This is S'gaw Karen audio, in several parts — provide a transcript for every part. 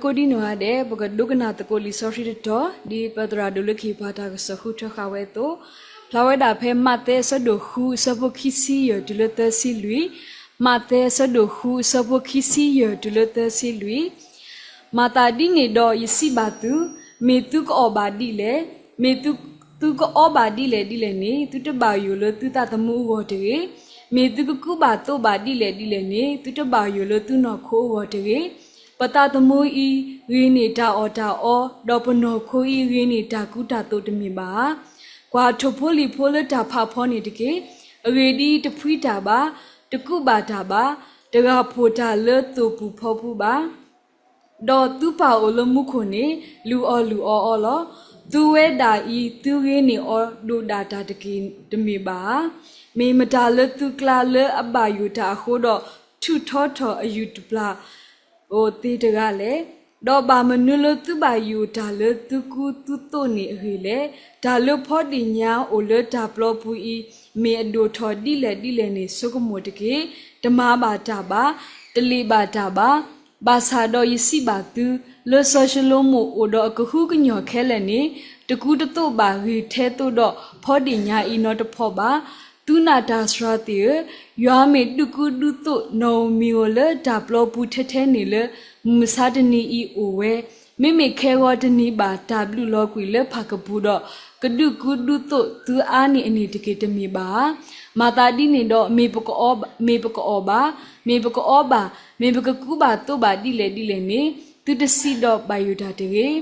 ကိးဒံနီၢ်ဂၤဒဲး ပကဒိကနၣ်သကိးလံာ်စီဆှံတတီၤ ဒ်ပသရၣ်ဒိၣ်လၢခံပှၤတၢ်ကစီၣ်ဃုထၢဃာ်ဝဲအသိး, ဖျါဝဲဒၣ်ဖဲမးသဲအဆၢဒိၣ်ဃု အဆၢဖိခံဆံယဲၢ်တုၤလၢသၢဆံလွံၢ်, မးသဲအဆၢဒိၣ်ဃု အဆၢဖိခံဆံယဲၢ်တုၤလၢသၢဆံလွံၢ်. မၤသးဒ်န့ၣ်ဒီးယစံးဘၣ်သု, မ့ၢ်သုကအီၣ်ဘၣ်ဒ်လဲၣ်, မ့ၢ်သုကအီဘၣ်ဒ်လဲၣ်ဒ်လဲၣ်န့ၣ် သုတဘၣ်ယိၣ်လၢသုသးသမူအဂီၢ်တဂ့ၤ. မ့ၢ်သုကကူးဘၣ်သိးဘၣ်ဒ်လဲၣ်ဒ်လဲၣ်န့ၣ် သုတဘၣ်ယိၣ်လၢသုနီၢ်ခိအဂီၢ်တဂ့ၤ. ပသးသမူအံၤ ဂ့ၤန့ၢ်တၢ်အီၣ်တၢ်အီ, ဒီးပနီၢ်ခိအံၤ ဂ့ၤန့ၢ်တၢ်ကူတၢ်သိးတမ့ၢ်ဘၣ်ဧါ. ကွၢ်ထိၣ်ဖိလံၣ်ဖိလၢတၢ်ဖးဖီန့ၣ်တက့ၢ်. အဂ့ၢ်ဒ်အံၤ, တဖှံတၢ်ဘၣ်, တကူးဘၣ်တၢ်ဘၣ်, တဂၢ်ဖှိၣ်တၢ်လၢသိၣ်ပူၤဖီပူၤဘၣ်. ဒီးသုပၢ်အိၣ်လၢမူခိၣ်န့ၣ် လုၢ်အီၣ်လုၢ်အီအီၤလီၤ. သုဝဲဒၣ်အံၤ သုဂ့ၤန့ၢ်အီၤဒိၣ်ဒၣ်တၢ်တက့ၢ်တမ့ၢ်ဘၣ်ဧါ. မ့ၢ်မတၤလၢသုကျါလၢအဘၣ်ယိၣ်တၢ်အဃိဒီး ထုးထီထီၣ်အယူၢ်တပျၢ် အိၣ်သ့တဂၤလဲၣ်. ဒီးဘၣ်မနုၤလၢသုဘၣ်ယိၣ်တၢ်လၢသုကူသုသိးန့ၣ်အဂ့ၢ်လဲၣ်. တၢ်လၢဖီဒ့ၣ်ညါအိၣ်လၢတၢ်ပျီပူၤအံၤ မ့ၢ်အဒိၣ်ထီၣ်ဒ်လဲၣ်ဒ်လဲၣ်န့ၣ် ဆိကမိၣ်တက့ၢ်. တမၤဘၣ်တၢ်ဘၣ်, တလ့ၣ်ဘၣ်တၢ်ဘၣ်. ဘၣ်ဆၣ်ဒီးယစံးဘၣ်သု, လၢစီၤၡလိၤမိၣ်အိၣ်ဒီးအကဟုကညီၢ်ခဲလၢာ်န့ၣ် တကူတသိးဘၣ်ဂ့ၤထဲသိးဒီးဖီဒ့ၣ်ညါအံၤနီတဖီဘၣ်. သုနာ်တၢ်စှၤသ့ၣ်ဧၢ, ယွၤမ့ၢ်ဒုးကူဒုးသိးနီၣ်ဧိၤမံၤဧိၤလၢတၢ်ပျီပူၤထဲထဲန့ၣ်လၢ မုၢ်မဆါတနံၤအံၤအိၣ်ဝဲ, မ့မ့ၢ်ခဲဂီၤတနံၤဘၣ်တၢ်ဘျုးလီၤကွံာ်လၢဖၣ်ကပူၤဒီး ကဒုးကူဒုးသိးသုအါန့ၢ်အန့ၣ်တက့ၢ်တမ့ၢ်ဘၣ်ဧါ. မၤသးဒ်န့ၣ်ဒီး မ့ၢ်ပကအီဘၣ်, မ့ၢ်ပကအီဘၣ်, မ့ၢ်ပကကူးဘၣ်သိးဘၣ်ဒ်လဲၣ်ဒ်လဲၣ်န့ၣ် သုတစံးဒီးဘၣ်ယိၣ်တၢ်တဂ့ၤ.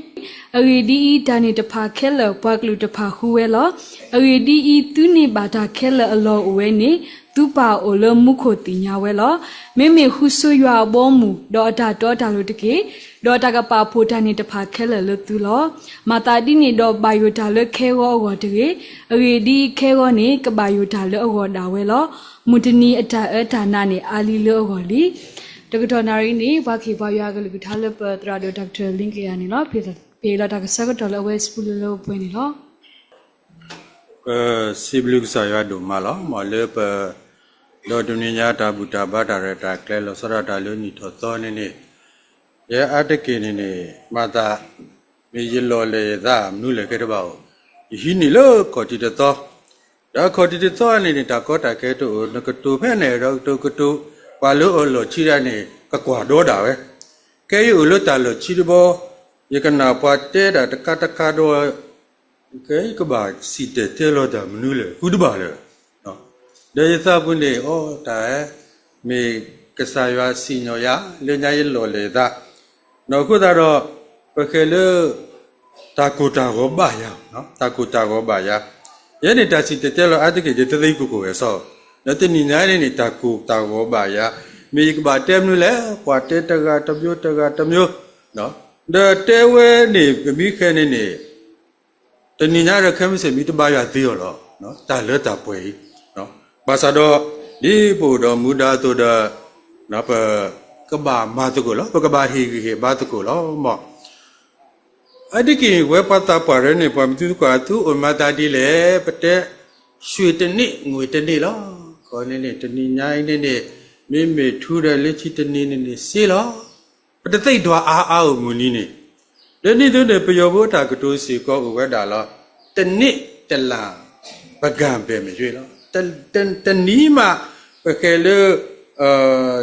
အဂ့ၢ်ဒ်အံၤ, တၢ်န့ၣ်တဖၣ်ခဲလၢာ် ပှၤကလုာ်တဖၣ်ဃုဝဲလီၤ. အဂ့ၢ်ဒ်အံၤ, သုန့ၢ်ဘၣ်တၢ်ခဲလၢာ်အလီၢ်အိၣ်ဝဲန့ၣ် သုပၢ်အိၣ်လၢမူခိၣ်သ့ၣ်ညါဝဲလီၤ. မ့မ့ၢ်ဃုဆိယွၤအဘီအမုၢ်, ဒီးအတၢ်တီတၢ်လိၤတက့ၢ်, ဒီးတၢ်ကပာ်ဖှိၣ်တၢ်န့ၣ်တဖၣ်ခဲလၢာ်လၢသုလီၤ. မၤသးဒ်န့ၣ်ဒီး ဘၣ်ယိၣ်တၢ်လၢခဲဂီၤအဂီၢ်တဂ့ၤ. အဂ့ၢ်ဒ်အံၤ, ခဲဂီၤန့ၣ် ကဘၣ်ယိၣ်တၢ်လၢအဂီၢ်ဒၣ်ဝဲလီၤ. မုၢ်တနံၤအတၢ်အၢတၢ်နးန့ၣ် အါလံလၢအဂီၢ်လံ. တကတီၢ်နၣ်ရံၣ်န့ၣ် ပှၤခ့ၣ်ပှၤယွၤကလုၢ်ကထါလၢပသရၣ်ဒိၣ်တၢ်ကတၢၢ်လံကယၤန့ၣ်လီၤ. ပဟ့ၣ်လီၤတၢ်ကဆှၢကတီၢ်လၢအဝဲစပူၤလၢလၢပှဲၤပှဲၤန့ၣ်လီၤ. ပစံးဘျုးကစၢ်ယွၤဒိၣ်မးလီၤ. မ်လၢပ ဒီးတနံၤညါတၢ်ဘူၣ်တၢ်ဘါတၢ်ရဲၣ်တၢ်ကျဲၤလီၤဆီဒၣ်တၢ်လၢနံၣ်ထီၣ်သီန့ၣ်န့ၣ်, ယဲအါတက့ၢ်န့ၣ်န့ၣ် မၤသး မ့ၢ်ယလီၢ်လဲၢ်ယသး မနုၤလဲၣ်ကဲတဘၣ်အိၣ်, ယဟံးန့ၢ်လၢခီၣ်ထံးတသီ, ဒီးခီၣ်ထံးတသီန့ၣ်န့ၣ် တၢ်ကီတၢ်ခဲတအိၣ်, နကတိၤဖဲန့ၣ်ဒီးကတိၤကတိၤ, ပှၤလၢအလီၢ်ဆံးဒၣ်န့ၣ် ကကွၢ်ဒီဒၣ်ဝဲ, ကဲယအိၣ်လၢတၢ်လီၢ်ဆံးတဘီ, ယကနၣ်ပှၤတဲဒၣ်တခါတခါဒီး ကဲယကဘၣ်စံၣ်တဲၤတဲလီၤတၢ်မနုၤလဲၣ် ဃုတဘၣ်လၢၤ, ဒီးယသးပူၤန့ၣ် အိ တၢ်ဧၢ, မ့ၢ်ကစၢ်ယွၤစံၣ်ညီၣ်ယၤ လၢညါယလီၢ်လဲၢ်သး, ဒီးအဃိသတးဒီး ပဃဲၤလၢ တၢ်ကိၢ်တၢ်ဂီၤဘၣ်ယၤ, တၢ်ကိၢ်တၢ်ဂီၤဘၣ်ယၤ, ယဲန့ၣ်တၢ်စံၣ်တဲၤတဲလီၤအါတက့ၢ် ယတသ့ကိၢ်ကိၢ်ဝဲစီ, ဒီးတနံၤညါန့ၣ်န့ၣ် တၢ်ကိၢ်တၢ်ဂီၤဘၣ်ယၤ, မ့ၢ်ယကဘၣ်တဲမနုၤလဲၣ် ပှၤတဲတဂၤတမျိုးတဂၤတမျိုး, ဒီးတဲဝဲန့ၣ် ပမ့ၢ်ဃဲၤန့ၣ်န့ၣ် တနံၤညါဒီးခဲမုၢ်ဆ့ၣ်မ့ၢ်တဘါယွၤသ့အီၤလီၤ, တၢ်လၢတၢ်ပှဲၤအံၤ, ဘၣ်ဆၣ်ဒီး ဒ်ပအိၣ်ဒီးမူဒါအသိးဒီး ပကဘၣ်မၤသကိးလီၤ, ပကဘၣ်ဟ့ၣ်ဂံၢ်ဟ့ၣ်ဘါသကိးလီၤမး, အါတက့ၢ်ဝဲပှၤသးပှၢ်ရၢန့ၣ် ပှၤမ့ၢ်သုသကွၢ် သုအိၣ်မၤသးဒ်လဲၣ်, ပတဲ ရွှေတနံၣ် ငွေတနံၣ် လီၤ, ခီန့ၣ်န့ၣ် တနံၤညါအံၤန့ၣ်န့ၣ် မ့မ့ၢ်ထူဒီးလၢခံတနံၤန့ၣ်န့ၣ် စ့လီၤ ပတသ့ၣ်ဒွးအါအါဧိၤမုၢ်နံၤန့ၣ်, ဒီးဒ်သိးန့ၣ် ပယီၤဖိတၢ်ကတိၤစ့ၢ်ကီးအိၣ်ဝဲဒၣ်လီၤ, တနံၣ်တလၣ် ပကံၢ်ဘဲၣ်မ့ၢ်ယွ့လီၤ, တနံၤမး ပဃဲၤလၢ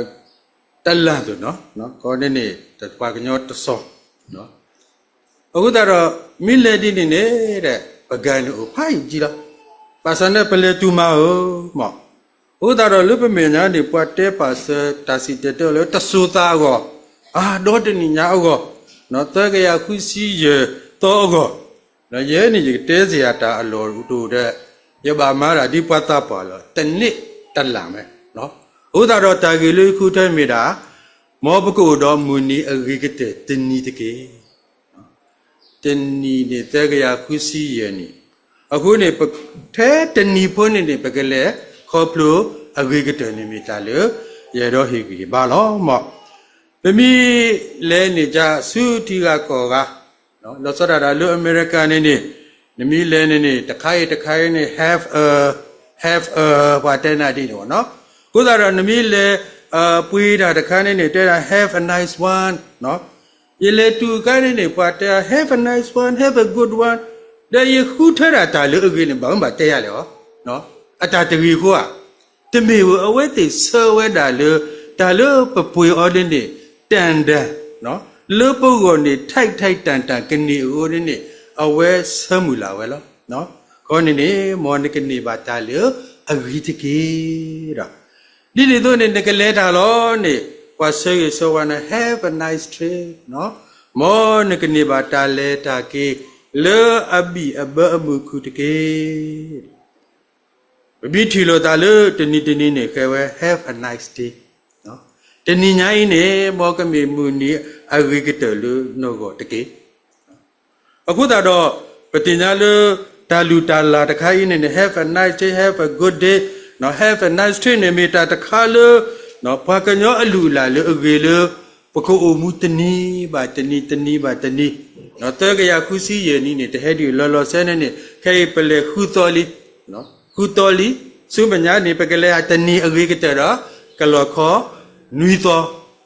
တလၣ်သိးနီၤ, ခီန့ၣ်န့ၣ် ပှၤကညီတစီၤ အဃိသတးဒီး မ့ၢ်လဲၤဒ်န့ၣ်န့ၣ် ပကံၢ်န့ၣ်အိၣ်ဖးယံာ်ကံလီၤ, ဘၣ်ဆၣ်န့ၣ် ပလဲၤတူၢ်မးဧိၤမး, အဃိသတးဒီးလၢပမဲာ်ညါန့ၣ် ပှၤတဲပာ်စၢၤတၢ်စံၣ်တဲၤတဲလီၤလၢတစိၤသးအဂီၢ်, အါဒီတနံၣ်ညါအဂီၢ်, သၢကယၤဃုဆံယဲၢ်သီအဂီၢ်, ယဲန့ၣ်ယကတဲစ့ၢ်ယၤတၢ်အလီၢ်တအိၣ်ဒီး ယဘၣ်မၤဒၣ်ဒ်ပှၤသးပှၢ်လီၤ, တနံၣ်တလၣ်မ့ၢ်, အဃိသတးဒီးတၢ်ဂ့ၢ်လၢယဃုထၢမ့ၢ်ဒၣ်, မ်ပကအိၣ်ဒီးမုၢ်နံၤအဂ့ၤကတၢၢ်တနံၤတက့ၢ် တနံၤန့ၣ် သၢကယၤဃုဆံယဲၢ်နံၣ်, အဃိန့ၣ် ထဲတနံၤဖိန့ၣ်န့ၣ် ပကလဲၤခီဖျိအဂ့ၤကတၢၢ်န့ၣ်မ့ၢ်တၢ်လၢ ယအဲၣ်ဒိးဟ့ၣ်ဂံၢ်ဟ့ၣ်ဘါလီၤမး, ပမ့ၢ်လဲၤန့ၣ်ကဆူထံဂၤကီၢ်ဂၤ, လီၤဆီဒၣ်တၢ်လၢအမဲရကၤန့ၣ်န့ၣ်, နမ့ၢ်လဲၤန့ၣ်န့ၣ် တခါအံၤတခါအံၤန့ၣ် have a, have a ပှၤတဲနၤဒ်န့ၣ်ဘၣ်နီၤ, အဃိသတးဒီးနမ့ၢ်လဲၤ ပှ့ၤတၢ်တခါန့ၣ်န့ၣ် တဲဒၣ် have a nice one, ယလဲၤတုၤအခါန့ၣ်န့ၣ် ပှၤတဲ have a nice one, have a good one, ဒီးယဃုထၢဒၣ်တၢ်လၢအဂ့ၤန့ၣ် ဘၣ်မ့ၢ်ဘၣ်တဲယၤလဲၣ်အီၤ, အတၢ်တဂ့ၤအဃိဧါ, တမ့ၢ်ဧိၤ အဝဲသ့ၣ်ဆၢဝဲဒၣ်လၢ တၢ်လၢပပှ့ၤအီၤဒ်န့ၣ် တၢ်ဒၢ် လၢပဂီၢ်န့ၣ် ထိုက်ထိုက်တန်တန် ကန့ၢ်အဂီၢ်ဒ်န့ၣ် အဝဲဆၢမုၢ်လၢ်ဝဲလီၤ. အဃိန့ၣ်န့ၣ် မ်နကန့ၢ်ဘၣ်တၢ်လၢအဂ့ၤတက့ၢ်ဒီး ဒ်န့ၣ်အသိးန့ၣ် နကလဲၤတၢ်လီၤန့ၣ် ပှၤဆၢဂ့ၤဆၢဝါနၤ have a nice trip, မ်နကန့ၢ်ဘၣ်တၢ်လဲၤတၢ်က့ၤ လၢအဘံၣ်အဘၢအမုာ်ခုၣ်တက့ၢ်. ပမ့ၢ်ထံၣ်လိာ်သးလၢတနံၤတနံၤန့ၣ် ဃဲဝဲ have a nice day, တနံၤညါအံၤန့ၣ် မ်ကမ့ၢ်မုၢ်နံၤအဂ့ၤကတၢၢ်လၢနဂီၢ်တက့ၢ်. အဃိသတးဒီး ပသ့ၣ်ညါလၢ တၢ်လုၢ်တၢ်လၢ်တခါအံၤန့ၣ်န့ၣ် have a nice day, have a good day, have a nice trip န့ၣ် မ့ၢ်တၢ်တခါလၢ ပှၤကညီအလုၢ်အလၢ်လၢအဂ့ၤလၢ ပကအိၣ်မူတနံၤဘၣ်တနံၤ တနံၤဘၣ်တနံၤ, သၢကယၤဃုဆံယဲၢ်နံၣ်န့ၣ် တဟဲဒံးလီၤလီၤဆဲးန့ၣ်န့ၣ် ခဲအံၤပလဲၤဃုသီလံ ဃုသီလံ, ဆူမဲာ်ညါန့ၣ် ပကလဲၤအတနံၤအဂ့ၤကတၢၢ်ဒီး ကလီၤခီ နွံသီ,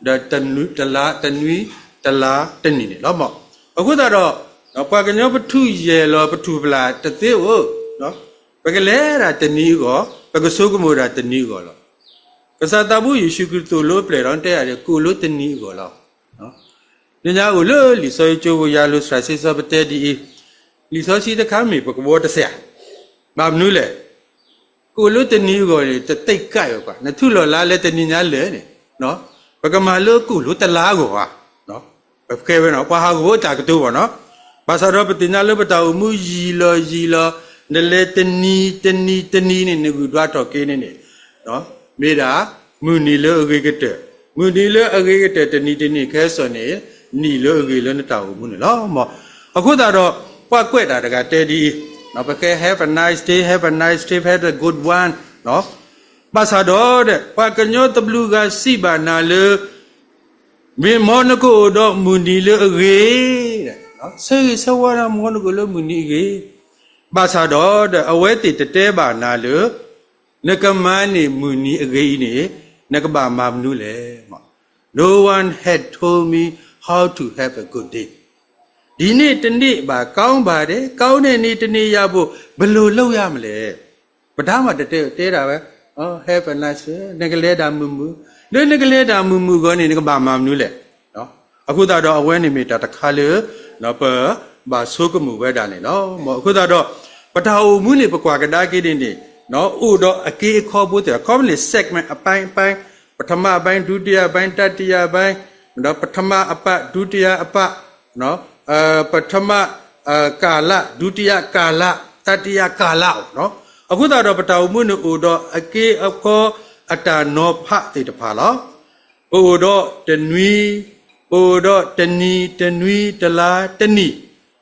ဒီးတနွံတလါ တနွံတလါတနံၣ်န့ၣ်လီၤ. အဃိသတးဒီး ပှၤကညီပထူၣ်ယဲၢ်လီၤပထူၣ်ဖျဲးတသ့ဧိၤ, ပကလဲၤဒၣ်တနံၤအဂီၢ်, ပကဆိကမိၣ်ဒၣ်တနံၤအဂီၢ်လီၤ. ကစၢ်သးဘိယ့ၣ်ၡူးခရံာ်သိၣ်လိပျဲၢ်ဒီးတဲယၤ ကအိၣ်လၢတနံၤအဂီၢ်လီၤ. လၢညါအိၣ်လၢလံာ်စီဆှံကၠိဖိ ယၤလိာ်စှၤစ့စီပတဲဒ်အံၤ, လံာ်စီဆှံတခါမ့ၢ်ပကဘှီတစဲးဧါ, ဘၣ်မနုၤလဲၣ် ကအိၣ်လၢတနံၤအဂီၢ်န့ၣ် တသ့ၣ်ကၣ်ဝဲကွၢ်, နထူၣ်လီၤလါလၢတနံၤညါလၢာ်န့ၣ်, ပကမၤလၢကအိၣ်လၢတလါအဂီၢ်ဧါ, ပကဲဝဲနီၤ ပှၤဟးဂီၤဖိတၢ်ကတိၤဘၣ်နီၤ, ဘၣ်ဆၣ်ဒီးပသ့ၣ်ညါလၢပတၢ်အိၣ်မူယံာ်လီၤယံာ်လီၤ, နလဲၤတနံၤတနံၤတနံၤန့ၣ် နဂုာ်ဒွါထီၣ်က့ၤန့ၣ်န့ၣ် မ့ၢ်ဒၣ် မုၢ်နံၤလၢအဂ့ၤကတၢၢ်, မုၢ်နံၤလၢအဂ့ၤကတၢၢ်တနံၤတနံၤခဲအံၤန့ၣ် နံၤလၢအဂ့ၤလၢနတၢ်အိၣ်မူန့ၣ်လီၤ. အဃိသတးဒီး ပှၤကွဲးတၢ်တဂၤတဲဒ်အံၤ, ပကဲ have a nice day, have a nice trip, have a good one, ဘၣ်ဆၣ်ဒီး ပှၤကညီတဘျုးဂၤစံးဘၣ်နၤလၢ မ့ၢ်မ်နကအိၣ်ဒီးမုၢ်နံၤလၢအဂ့ၤ, ဆၢဂ့ၤဆၢဝါနၤ မ်နကအိၣ်လၢမုၢ်နံၤအဂ့ၤ, ဘၣ်ဆၣ်ဒီး အဝဲသ့ၣ်တတဲဘၣ်နၤလၢ နကမၤန့ၢ်မုၢ်နံၤအဂ့ၤအံၤန့ၣ် နကဘၣ်မၤမနုၤလဲၣ်. No one had told me how to have a good day. ဒီနေ့တနေ့မှာ ကောင်းပါတယ်, ကောင်းတဲ့နေ့တစ်နေ့ရဖို့ ဘယ်လိုလုပ်ရမလဲ. ပတၢ်မၤတတဲတဲဒၣ်ဝဲ have a nice, နကလဲၤတၢ်မုာ်မုာ်, လၢနကလဲၤတၢ်မုာ်မုာ်အဂီၢ်န့ၣ် နကဘၣ်မၤမနုၤလဲၣ်. အဃိသတးဒီးအဝဲန့ၣ်မ့ၢ်တၢ်တခါလၢ ပဘၣ်ဆိကမိၣ်ဝဲဒၣ်န့ၣ်လီၤ. အဃိသတးဒီး ပတၢ်အိၣ်မူန့ၣ် ပကွၢ်ကဒါက့ၤန့ၣ်န့ၣ် အိၣ်ဒီးအက့အခီဖိသ့ၣ် ခီမ့ၢ်န့ၣ် segment အပိုင်းပိုင်း, ပထမပိုင်း, ဒုတိယပိုင်း, တတိယပိုင်း, ဒီးပထမအပတ်, ဒုတိယအပတ်, ပထမကာလ, ဒုတိယကာလ, တတိယကာလ, အဃိသတးဒီးပတၢ်အိၣ်မူန့ၣ်အိၣ်ဒီးအက့အခီ အတၢ်နီၤဖးသ့ၣ်တဖၣ်လီၤ. ပအိၣ်ဒီးတနွံ, ပအိၣ်ဒီးတနံၤ, တနွံ, တလါ, တနံၣ်,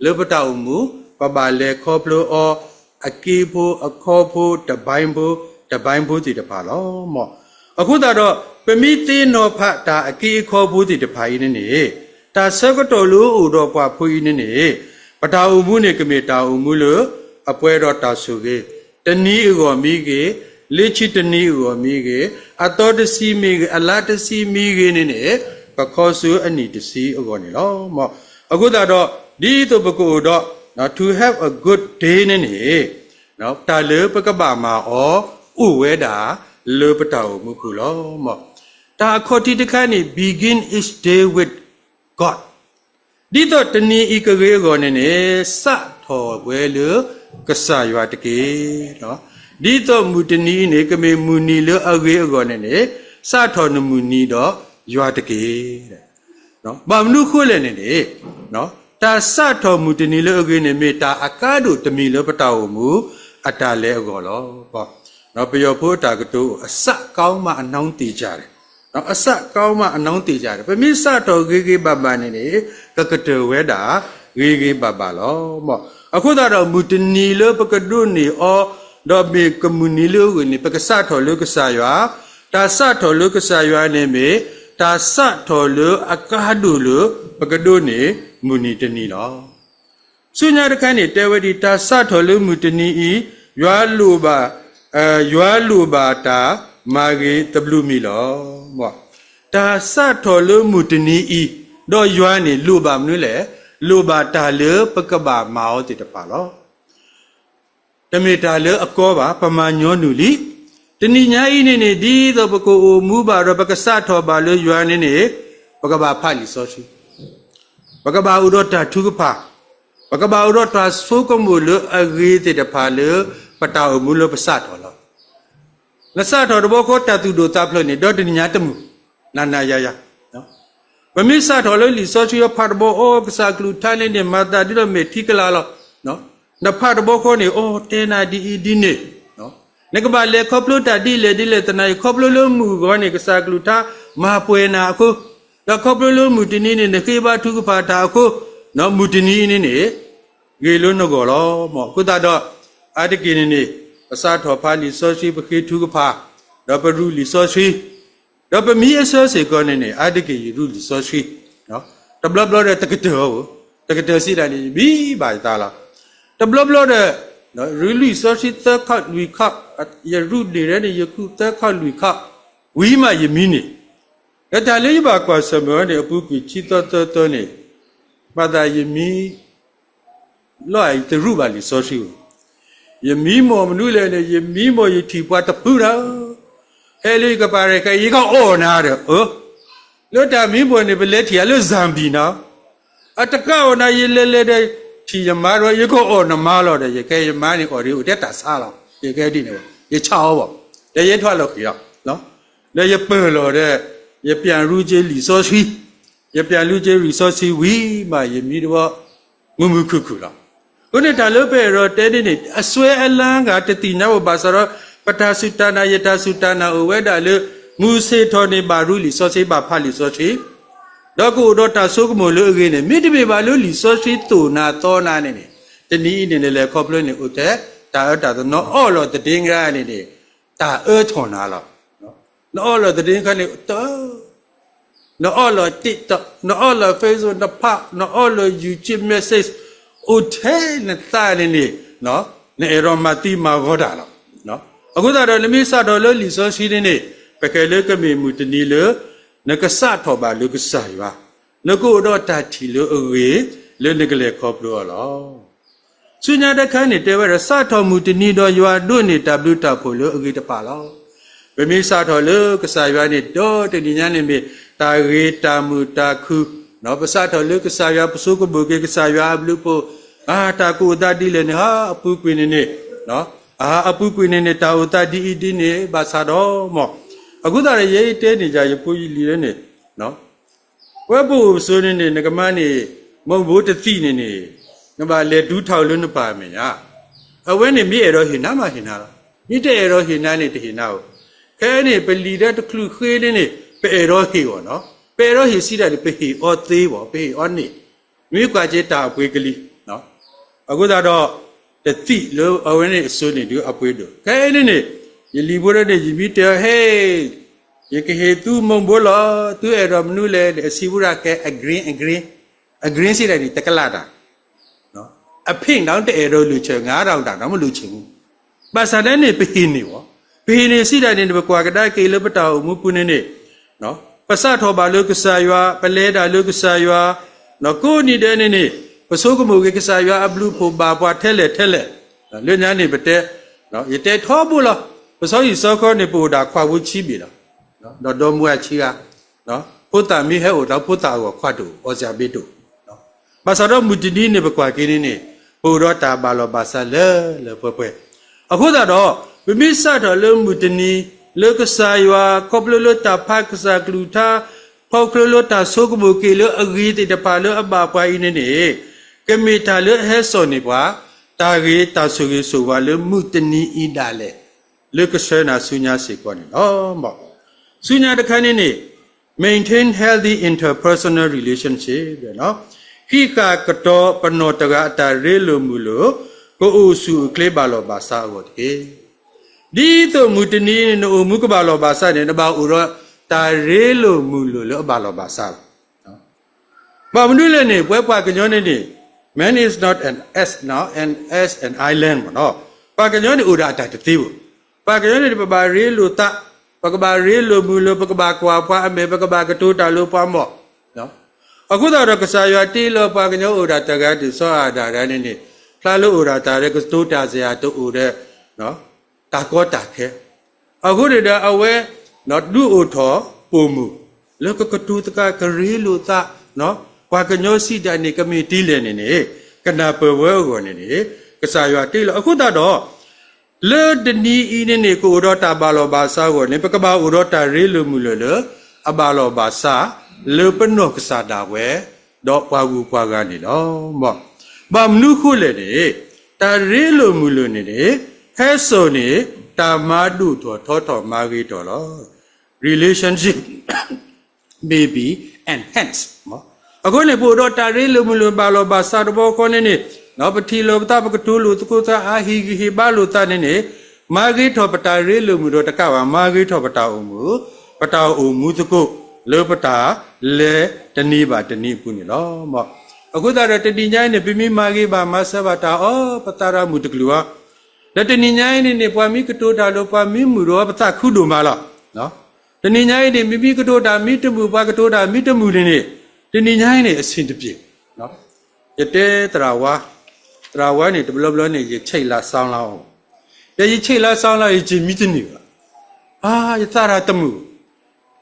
လၢပတၢ်အိၣ်မူ ပဘၣ်လဲၤခီဖျိအီၤ အက့ဖိအခီဖိ တပိုင်းဖိ, တပိုင်းဖိသ့ၣ်တဖၣ်လီၤ. အဃိသတးဒီး ပမ့ၢ်သ့နီၤဖးတၢ်အက့အခီဖိသ့ၣ်တဖၣ်အံၤန့ၣ်န့ၣ် တၢ်ဆၢကတီၢ်လၢအိၣ်ဒီးပှၤဖိအံၤန့ၣ်န့ၣ် ပတၢ်အိၣ်မူန့ၣ် ကမ့ၢ်တၢ်အိၣ်မူလၢ အပှဲၤဒီးတၢ်ဆိၣ်ဂ့ၤ, တနံၤအဂီၢ်မ့ၢ်ဂ့ၤ, လၢခံတနံၤအဂီၢ်မ့ၢ်ဂ့ၤ, အသီတဆံမ့ၢ်ဂ့ၤ, အလါတဆံမ့ၢ်ဂ့ၤန့ၣ်န့ၣ် ပခီဆူအနံၣ်တဆံအဂီၢ်န့ၣ်လီၤ. အဃိသတးဒီး ဒ်သိးပကအိၣ်ဒီး to have a good day န့ၣ်န့ၣ် တၢ်လၢပကဘၣ်မၤအီၤ အိၣ်ဝဲဒၣ်လၢပတၢ်အိၣ်မူပူၤလီၤ. တၢ်အခီၣ်ထံးတခါန့ၣ် begin each day with God, ဒ်သိးတနံၤအံၤကဂ့ၤအဂီၢ်န့ၣ်န့ၣ် စးထီၣ်ဝဲလၢကစၢ်ယွၤတက့ၢ်. ဒ်သိးမုၢ်တနံၤအံၤန့ၣ် ကမ့ၢ်မုၢ်နံၤလၢအဂ့ၤအဂီၢ်န့ၣ်န့ၣ် စးထီၣ်နမုၢ်နံၤဒီးယွၤတက့ၢ်. ဘၣ်မနုၤဃိလဲၣ်န့ၣ်န့ၣ် တၢ်စးထီၣ်မုၢ်တနံၤလၢအဂ့ၤန့ၣ် မ့ၢ်တၢ်အကါဒိၣ်တမံၤလၢပတၢ်အိၣ်မူ အတၢ်လဲၤအဂီၢ်လီၤ. ပယီၤဖိအတၢ်ကတိၤ အစကောင်းမှ အနောက်သေချာတယ်, အစကောင်းမှ အနောက်သေချာတယ်, ပမ့ၢ်စးထီၣ်ဂ့ၤဂ့ၤဘၣ်ဘၣ်န့ၣ်န့ၣ် ကကတၢၢ်ဝဲဒၣ် ဂ့ၤဂ့ၤဘၣ်ဘၣ်လီၤ. အဃိသတးဒီး မုၢ်တနံၤလၢပကဒိးန့ၢ်အီၤ ဒီးမ့ၢ်ကမုၢ်နံၤလၢအဂ့ၤန့ၣ် ပကစးထီၣ်လၢကစၢ်ယွၤ, တၢ်စးထီၣ်လၢကစၢ်ယွၤန့ၣ်မ့ၢ် တၢ်စးထီၣ်လၢအကါဒိၣ်လၢ ပကဒိးန့ၢ်မုၢ်နံၤတနံၤလီၤ. ဆူညါတခါန့ၣ် တဲဝဲဒ် တၢ်စးထီၣ်လၢမုၢ်တနံၤအံၤ ယွၤလိၣ်ဘၣ်, ယွၤလိၣ်ဘၣ်တၢ်မၤဂ့ၤသဘျုးမံၤလီၤ. တၢ်စးထီၣ်လၢမုၢ်တနံၤအံၤ ဒီးယွၤန့ၣ်လိၣ်ဘၣ်မနုၤလဲၣ်. လိၣ်ဘၣ်တၢ်လၢပကဘၣ်မၤအီၤသ့ၣ်တဖၣ်လီၤ. တမ့ၢ်တၢ်လၢအကီဘၣ်, ပမၤညီနုၢ်လံ. တနံၤညါအံၤန့ၣ်န့ၣ် ဒ်သိးပကအိၣ်မူဘၣ်ဒီး ပကစးထီၣ်ဘၣ်လၢယွၤန့ၣ်န့ၣ်, ပကဘၣ်ဖးလံာ်စီဆှံ, ပကဘၣ်အိၣ်ဒီးတၢ်ထုကဖၣ်, ပကဘၣ်အိၣ်ဒီးတၢ်ဆိကမိၣ်လၢအဂ့ၤသ့ၣ်တဖၣ်လၢ ပတၢ်အိၣ်မူလၢပစးထီၣ်လီၤ. နစးထီၣ်တဘျီဃီ တၢ်သူၣ်ဒိၣ်သးဖျၢၣ်န့ၣ် ဒီတနံၤညါတမုာ်, နၤနၤယၤယၤ ပမ့ၢ်စးထီၣ်လၢလံာ်စီဆှံအဖးတဘျီ, အိ ကစၢ်ကလုၢ်ကထါန့ၣ်န့ၣ် မၤသးဒ်သိးမဲာ်ထံကလၤလီၤ. နဖးတဘျီဃီန့ၣ် အိ တဲနၤဒ်အံၤဒ်န့ၣ်, နကဘၣ်လဲၤခီဖျိတၢ်ဒ်လဲၣ်ဒ်လဲၣ် သနာ်က့ ခီဖျိလၢမုၢ်ဂီၤန့ၣ် ကစၢ်ကလုၢ်ကထါမၤပှဲၤနၤအဃိ, ဒီးခီဖျိလၢမုၢ်တနံၤန့ၣ် နဃ့ဘါထုကဖၣ်တၢ်အဃိ, မုၢ်တနံၤအံၤန့ၣ်န့ၣ် ဂ့ၤလၢနဂီၢ်လီၤ. မ်အဃိသတးဒီး အါတက့ၢ်န့ၣ်န့ၣ် ပစးထီၣ်ဖးလံာ်စီဆှံ, ပဃ့ထုကဖၣ်, ဒီးပရူးလံာ်စီဆှံ, ဒီးပမံအဆၢစ့ၢ်ကီးန့ၣ်န့ၣ် အါတက့ၢ်ယရူးလံာ်စီဆှံ, တဘျီဘျီဒီးတကတၢၢ်အီၤ, တကတၢၢ်စံးဒၣ်န့ၣ် ယမံဘၣ်ယသးလီၤ. တဘျီဘျီဒီး ရူးလံာ်စီဆှံသၢခီၣ်လွံၢ်ခီၣ်, ယရူးန့ၣ်ဒီးန့ၣ် ယဃုသၢခီၣ်လွံၢ်ခီၣ်, ဝံၤမးယမံန့ၣ်, ဒီးတၢ်လၢယဘၣ်ကွၢ်ဆၢၣ်မဲာ်အီၤန့ၣ် အပူၤကွံာ်ခံသီသၢသီန့ၣ်, ဘၣ်သးယမံ လီၤယတရူးဘၣ်လံာ်စီဆှံဧိၤ, ယမံမီၢ်မနုၤလဲၣ်န့ၣ် ယမံမီၢ်ယထံၣ်ပှၤတဖုဒီး, ဟဲလၢယကပၤရဲၣ်ခဲအံၤ ယကအီၣ်နၤဒီး, လၢတၢ်မံပှဲၤန့ၣ် ပလဲၤထံၣ်အီၤလၢ Zambia နီၤ, အတကအီၣ်နၤ ယလဲၤလဲၤဒီး ထံၣ်ယမါဒီး ယကအီၣ်နမါလီၤဒီး ယကဲယမါန့ၣ်အီၣ်ဒ်အိၣ်တဲတၢ်ဆါလီၤ, ယကဲဒ်န့ၣ်, ယဆါအီၤဘၣ်, ဒီးယဲထွဲလီၤဃံၤလီၤ, ဒီးယပၢၢ်လီၤဒီး ယပျၢ်ရူးက့ၤလံာ်စီဆှံ, ယပျၢ်ရူးက့ၤလံာ်စီဆှံဝံၤမး ယမံတဘျီ မုာ်မုာ်ခုၣ်ခုၣ်လီၤ. အဃိန့ၣ်တၢ်လၢပအဲၣ်ဒိးတဲန့ၣ်န့ၣ် အစွဲအလၢ်ဂၤတသ့ၣ်ညါဘၣ် ဘၣ်ဆၣ်ဒီး ပတၢ်စူၢ်တၢ်နာ် ယတၢ်စူၢ်တၢ်နာ်အိၣ်ဝဲဒၣ်လၢ မုၢ်ဆ့ၣ်ထီၣ်န့ၣ် ဘၣ်ရူးလံာ်စီဆှံ ဘၣ်ဖးလံာ်စီဆှံ, ဒီးကအိၣ်ဒီးတၢ်ဆိကမိၣ်လၢအဂ့ၤန့ၣ် မ့တမ့ၢ်ဘၣ်လၢလံာ်စီဆှံသိၣ်နၤသီနၤန့ၣ်န့ၣ်, တနံၤအံၤန့ၣ် နလဲၤခီဖျိန့ၣ် အိၣ်ထဲတၢ်အၢတၢ်သီ နအီၣ်လီၤသဒ့ကရၢန့ၣ်န့ၣ် တၢ်အၢထီၣ်နၤလီၤ. နအီၣ်လီၤသဒ့ကရၢန့ၣ် တၢ် နအီၣ်လီၤ TikTok, နအီၣ်လီၤ Facebook, နဖး, နအီၣ်လီၤ YouTube message, အိၣ်ထဲနသးန့ၣ်န့ၣ်, နအဲၣ်ဒိးမၤသံမၤဂီၤတၢ်လီၤ. အဃိသတးဒီး နမ့ၢ်စးထီၣ်လၢလံာ်စီဆှံန့ၣ်န့ၣ် ပကဲလၢကမ့ၢ်မုၢ်တနံၤလၢ နကစးထီၣ်ဘၣ်လၢကစၢ်ယွၤ, နကအိၣ်ဒီးတၢ်ထံၣ်လၢအဂ့ၤ လၢနကလဲၤခီဖျိအီၤလီၤ. ဆူညါတခါန့ၣ် တဲဝဲဒၣ် စးထီၣ်မုၢ်တနံၤဒီးယွၤဒိးန့ၢ်တၢ်ဘျုးတၢ်ဖှိၣ်လၢအဂ့ၤတဖၣ်လီၤ. ပမ့ၢ်စးထီၣ်လၢကစၢ်ယွၤန့ၣ် ဒီတနံၤညါန့ၣ်မ့ၢ် တၢ်ဂ့ၤတၢ်မုာ်တၢ်ခုၣ်, ပစးထီၣ်လၢကစၢ်ယွၤ ပဆိကမိၣ်က့ၤကစၢ်ယွၤအဘျုးအဖှိၣ်, တၢ်ကအိၣ်သးဒ်လဲၣ်န့ၣ် ဟါအပူၤကွံာ်န့ၣ်န့ၣ်, အပူၤကွံာ်န့ၣ်န့ၣ် တၢ်အိၣ်သးဒ်အံၤဒ်န့ၣ် ဘၣ်ဆၣ်ဒီးမ့ၢ်, အဃိသတးဒီး ယဲအံၤတဲန့ၣ်ယၤ ယဖိယလံၤလၢန့ၣ် ဝဲပအိၣ်ပဆိးန့ၣ်န့ၣ် နကမၤန့ၢ် မုၢ်ဘိတသံၣ်န့ၣ်န့ၣ် နဘၣ်လဲၤဒူထီၣ်လၢနပၢ်မဲာ်ညါ, အဝဲန့ၣ်မ့ၢ်အဲၣ်ဒိးဟ့ၣ်နၤမးဟ့ၣ်နၤလီၤ. မ့ၢ်တအဲၣ်ဒိးဟ့ၣ်နၤန့ၣ် တဟ့ၣ်နၤဧိၤ. ခဲအံၤန့ၣ် ပလံာ်ဒီးတချုးဃ့န့ၣ်န့ၣ် ပအဲၣ်ဒိးဟ့ၣ်အီၤနီၤ, ပအဲၣ်ဒိးဟ့ၣ်စံးဒၣ်န့ၣ် ပဟ့ၣ်အီၤသ့ဘၣ်, ပဟ့ၣ်အီၤန့ၣ် မ့ၢ်ကွၢ်က့ၤတၢ်အပှ့ၤကလံၤ အဃိသတးဒီး တသံၣ်လၢအဝဲန့ၣ်အစိၤန့ၣ်ဒုးအပှ့ၤဒိၣ်. ခဲအံၤန့ၣ်န့ၣ် ယလံၤဖိဒၣ်န့ၣ် ယမ့ၢ်တဲအီၤ ဟ့ၣ်, ယကဟ့ၣ်သုမုၢ်ဘိလီၤ, သုအဲၣ်ဒိးမနုၤလဲၣ်န့ၣ် အစံးဝဲဒၣ်ကဲ အ green, အ green, အ green စံးဒၣ်န့ၣ် တကလးတၢ် အ pink ဒီးတအဲၣ်ဒိးလုၢ်ဆၢၣ် ငါးထောင်တၢ်ဒီးမ့ၢ်လုၢ်ဆၢၣ်မူ, ဘၣ်ဆၣ်ဒ်န့ၣ် ပဟ့ၣ်န့ၢ်အီၤ, ပဟ့ၣ်န့ၢ်စံးဒၣ်န့ၣ် ပကွၢ်ကဒါက့ၤလၢပတၢ်အိၣ်မူပူၤန့ၣ်န့ၣ် ပစးထီၣ်ဘၣ်လၢကစၢ်ယွၤ, ပလဲၤဒၣ်လၢကစၢ်ယွၤ, ကိးနံၤဒဲးန့ၣ်န့ၣ် ပဆိကမိၣ်က့ၤကစၢ်ယွၤအဘျုးအဖှိၣ်ဘၣ်ပှၤထဲလဲၣ်ထဲလဲၣ်, လၢညါန့ၣ်ပတဲ, ယတဲထီဘိလီၤ, ပဆီဟံၣ်ဆီဃီန့ၣ် ပအိၣ်ဒၣ်ခွါဖိဆံးဘ့ၣ်လီၤ, ဒီးဒီမါဝၤဆံးဂၤ, ဖိသၣ်မ့ၢ်ဟဲအိၣ်ဒီး ဖိသၣ်အဂီၢ်ခွါတအိၣ်, အီစၢ်ဘ့တအိၣ် ဘၣ်ဆၣ်ဒီးမုၢ်တနံၤန့ၣ် ပကွၢ်က့ၤန့ၣ်န့ၣ် ပအိၣ်ဒီးတၢ်ဘၣ်လီၢ်ဘၣ်စးလၢလၢပှဲၤပှဲၤ, အဃိသတးဒီး ပမ့ၢ်စးထီၣ်လၢမုၢ်တနံၤ လၢကစၢ်ယွၤ ခီဖျိလၢတၢ်ဖးကစၢ်ကလုၢ်ကထါ, ခီဖျိလၢတၢ်ဆိကမိၣ်က့ၤလၢအဂ့ၤသ့ၣ်တဖၣ်လၢအဘၣ်ပှၤအံၤန့ၣ်န့ၣ်, ကမ့ၢ်တၢ်လၢအဟဲစိာ်န့ၢ်ပှၤ တၢ်ဂ့ၤတၢ်ဆိၣ်ဂ့ၤဆိၣ်ဝါလၢမုၢ်တနံၤအံၤဒၣ်လဲာ် လၢကဆှၢနၤဆူညါစ့ၢ်ကီးန့ၣ်လီၤ. ဆူညါတခါန့ၣ်န့ၣ် maintain healthy interpersonal relationship ဟံးဃာ်ကတီၤပနီၢ်တဂၤအတၢ်ရ့လိာ်မုာ်လိာ်, ကအိၣ်ဆူၣ်အိၣ်ချ့ဘၣ်လီၢ်ဘၣ်စးအဂီၢ်တက့ၢ်. ဒ်သိးမုၢ်တနံၤန့ၣ် နအိၣ်မူကဘၣ်လီၢ်ဘၣ်စးန့ၣ် နဘၣ်အိၣ်ဒီးတၢ်ရ့လိာ်မုာ်လိာ်လၢအဘၣ်လီၢ်ဘၣ်စးလီၤ. ဘၣ်မနုၤလဲၣ်န့ၣ် ပဝဲပှၤကညီန့ၣ်န့ၣ် man is not an ass, an ass and island မ့ၢ်နီၤ, ပှၤကညီန့ၣ်အိၣ်ဒီးအတၢ်တသ့ဘၣ်. ပှၤကညီန့ၣ် ပဘၣ်ရ့လိာ်သး, ပကဘၣ်ရ့လိာ်မုာ်လိာ်, ပကဘၣ်ကွၢ်ပှၤအမဲာ်, ပကဘၣ်ကတိၤတၢ်လိၤပှၤမီၢ် အဃိသတးဒီးကစၢ်ယွၤတ့လီၤပှၤကညီအိၣ်ဒၣ်တဂၤဒ်စီၤအၤဒၣ်ဒၣ်န့ၣ်န့ၣ် ဖျါလၢအိၣ်ဒၣ်တၢ်လၢကတိၤတၢ်စ့ၢ်တအိၣ်ဒီး တၢ်ကီတၢ်ခဲ အဃိန့ၣ်ဒီးအဝဲ ဒုးအိၣ်ထီၣ်ပိာ်မုၣ် လၢကကတိၤသကိးကရ့လိာ်သး ပှၤကညီစံးဒၣ်န့ၣ် ကမ့ၢ်တ့လဲၣ်န့ၣ်န့ၣ် ကနၢ်ပၢၢ်ဝဲအဂီၢ်န့ၣ်န့ၣ် ကစၢ်ယွၤတ့လီၤ. အဃိသတးဒီး လၢတနံၤအံၤန့ၣ်န့ၣ် ကအိၣ်ဒီးတၢ်ဘၣ်လီၢ်ဘၣ်စးအဂီၢ်န့ၣ် ပကဘၣ်အိၣ်ဒီးတၢ်ရ့လိာ်မုာ်လိာ်လၢ အဘၣ်လီၢ်ဘၣ်စး လၢပနီၢ်ကစၢ်ဒၣ်ဝဲ ဒီးပှၤဂုၤပှၤဂၤန့ၣ်လီၤ. ဘၣ်မနုၤဃိလဲၣ်န့ၣ် တၢ်ရ့လိာ်မုာ်လိာ်န့ၣ်န့ၣ် ဟဲစိာ်န့ၣ် တၢ်မၤဒိၣ်ထီၣ်ထီထီၣ်မၤဂ့ၤထီၣ်လီၤ. Relationship may be enhanced. အဃိန့ၣ် ပအိၣ်ဒီးတၢ်ရ့လိာ်မုာ်လိာ်ဘၣ်လီၢ်ဘၣ်စးတဘျီဃီန့ၣ်န့ၣ် ပထံၣ်လိာ်ပသးပကတိၤလိာ်သကိးသးအဟ့ၣ်ဂံၢ်ဟ့ၣ်ဘါလိာ်သးန့ၣ်န့ၣ် မၤဂ့ၤထီၣ်ပတၢ်ရ့လိာ်မုာ်လိာ်တကးဘၣ် မၤဂ့ၤထီၣ်ပတၢ်အိၣ်မူ ပတၢ်အိၣ်မူသကိး လၢပတၢ်လဲၤတနံၤဘၣ်တနံၤအပူၤန့ၣ်လီၤ. အဃိသတးဒီးတနံၤညါအံၤန့ၣ် ပမ့ၢ်မၤဂ့ၤဘၣ်မၤစၢၤဘၣ်တၢ်အီၤ ပသးတမုာ်တကလုာ်အီၤ ဒီးတနံၤညါအံၤန့ၣ်န့ၣ် ပှၤမ့ၢ်ကတိၤတၢ်လိၤ ပှၤမ့ၢ်မုာ်ဒီး ပသးခုဒိၣ်မးလီၤ. တနံၤညါအံၤန့ၣ် မ့မ့ၢ်ကတိၤတၢ်မ့ၢ်တမုာ် ပှၤကတိၤတၢ်မ့ၢ်တမုာ်န့ၣ်န့ၣ် တနံၤညါအံၤန့ၣ် အဆင်တပြေ. ယတဲသရၣ်ဝါ, သရၣ်ဝါန့ၣ် တဘျီဘျီန့ၣ် ယဆဲးလၤစီလၤအီၤ, ဒီးယဆဲးလၤစီလၤ ယစ့မံတန့ၢ်ဘၣ်, ယသးတၢ်တမုာ်,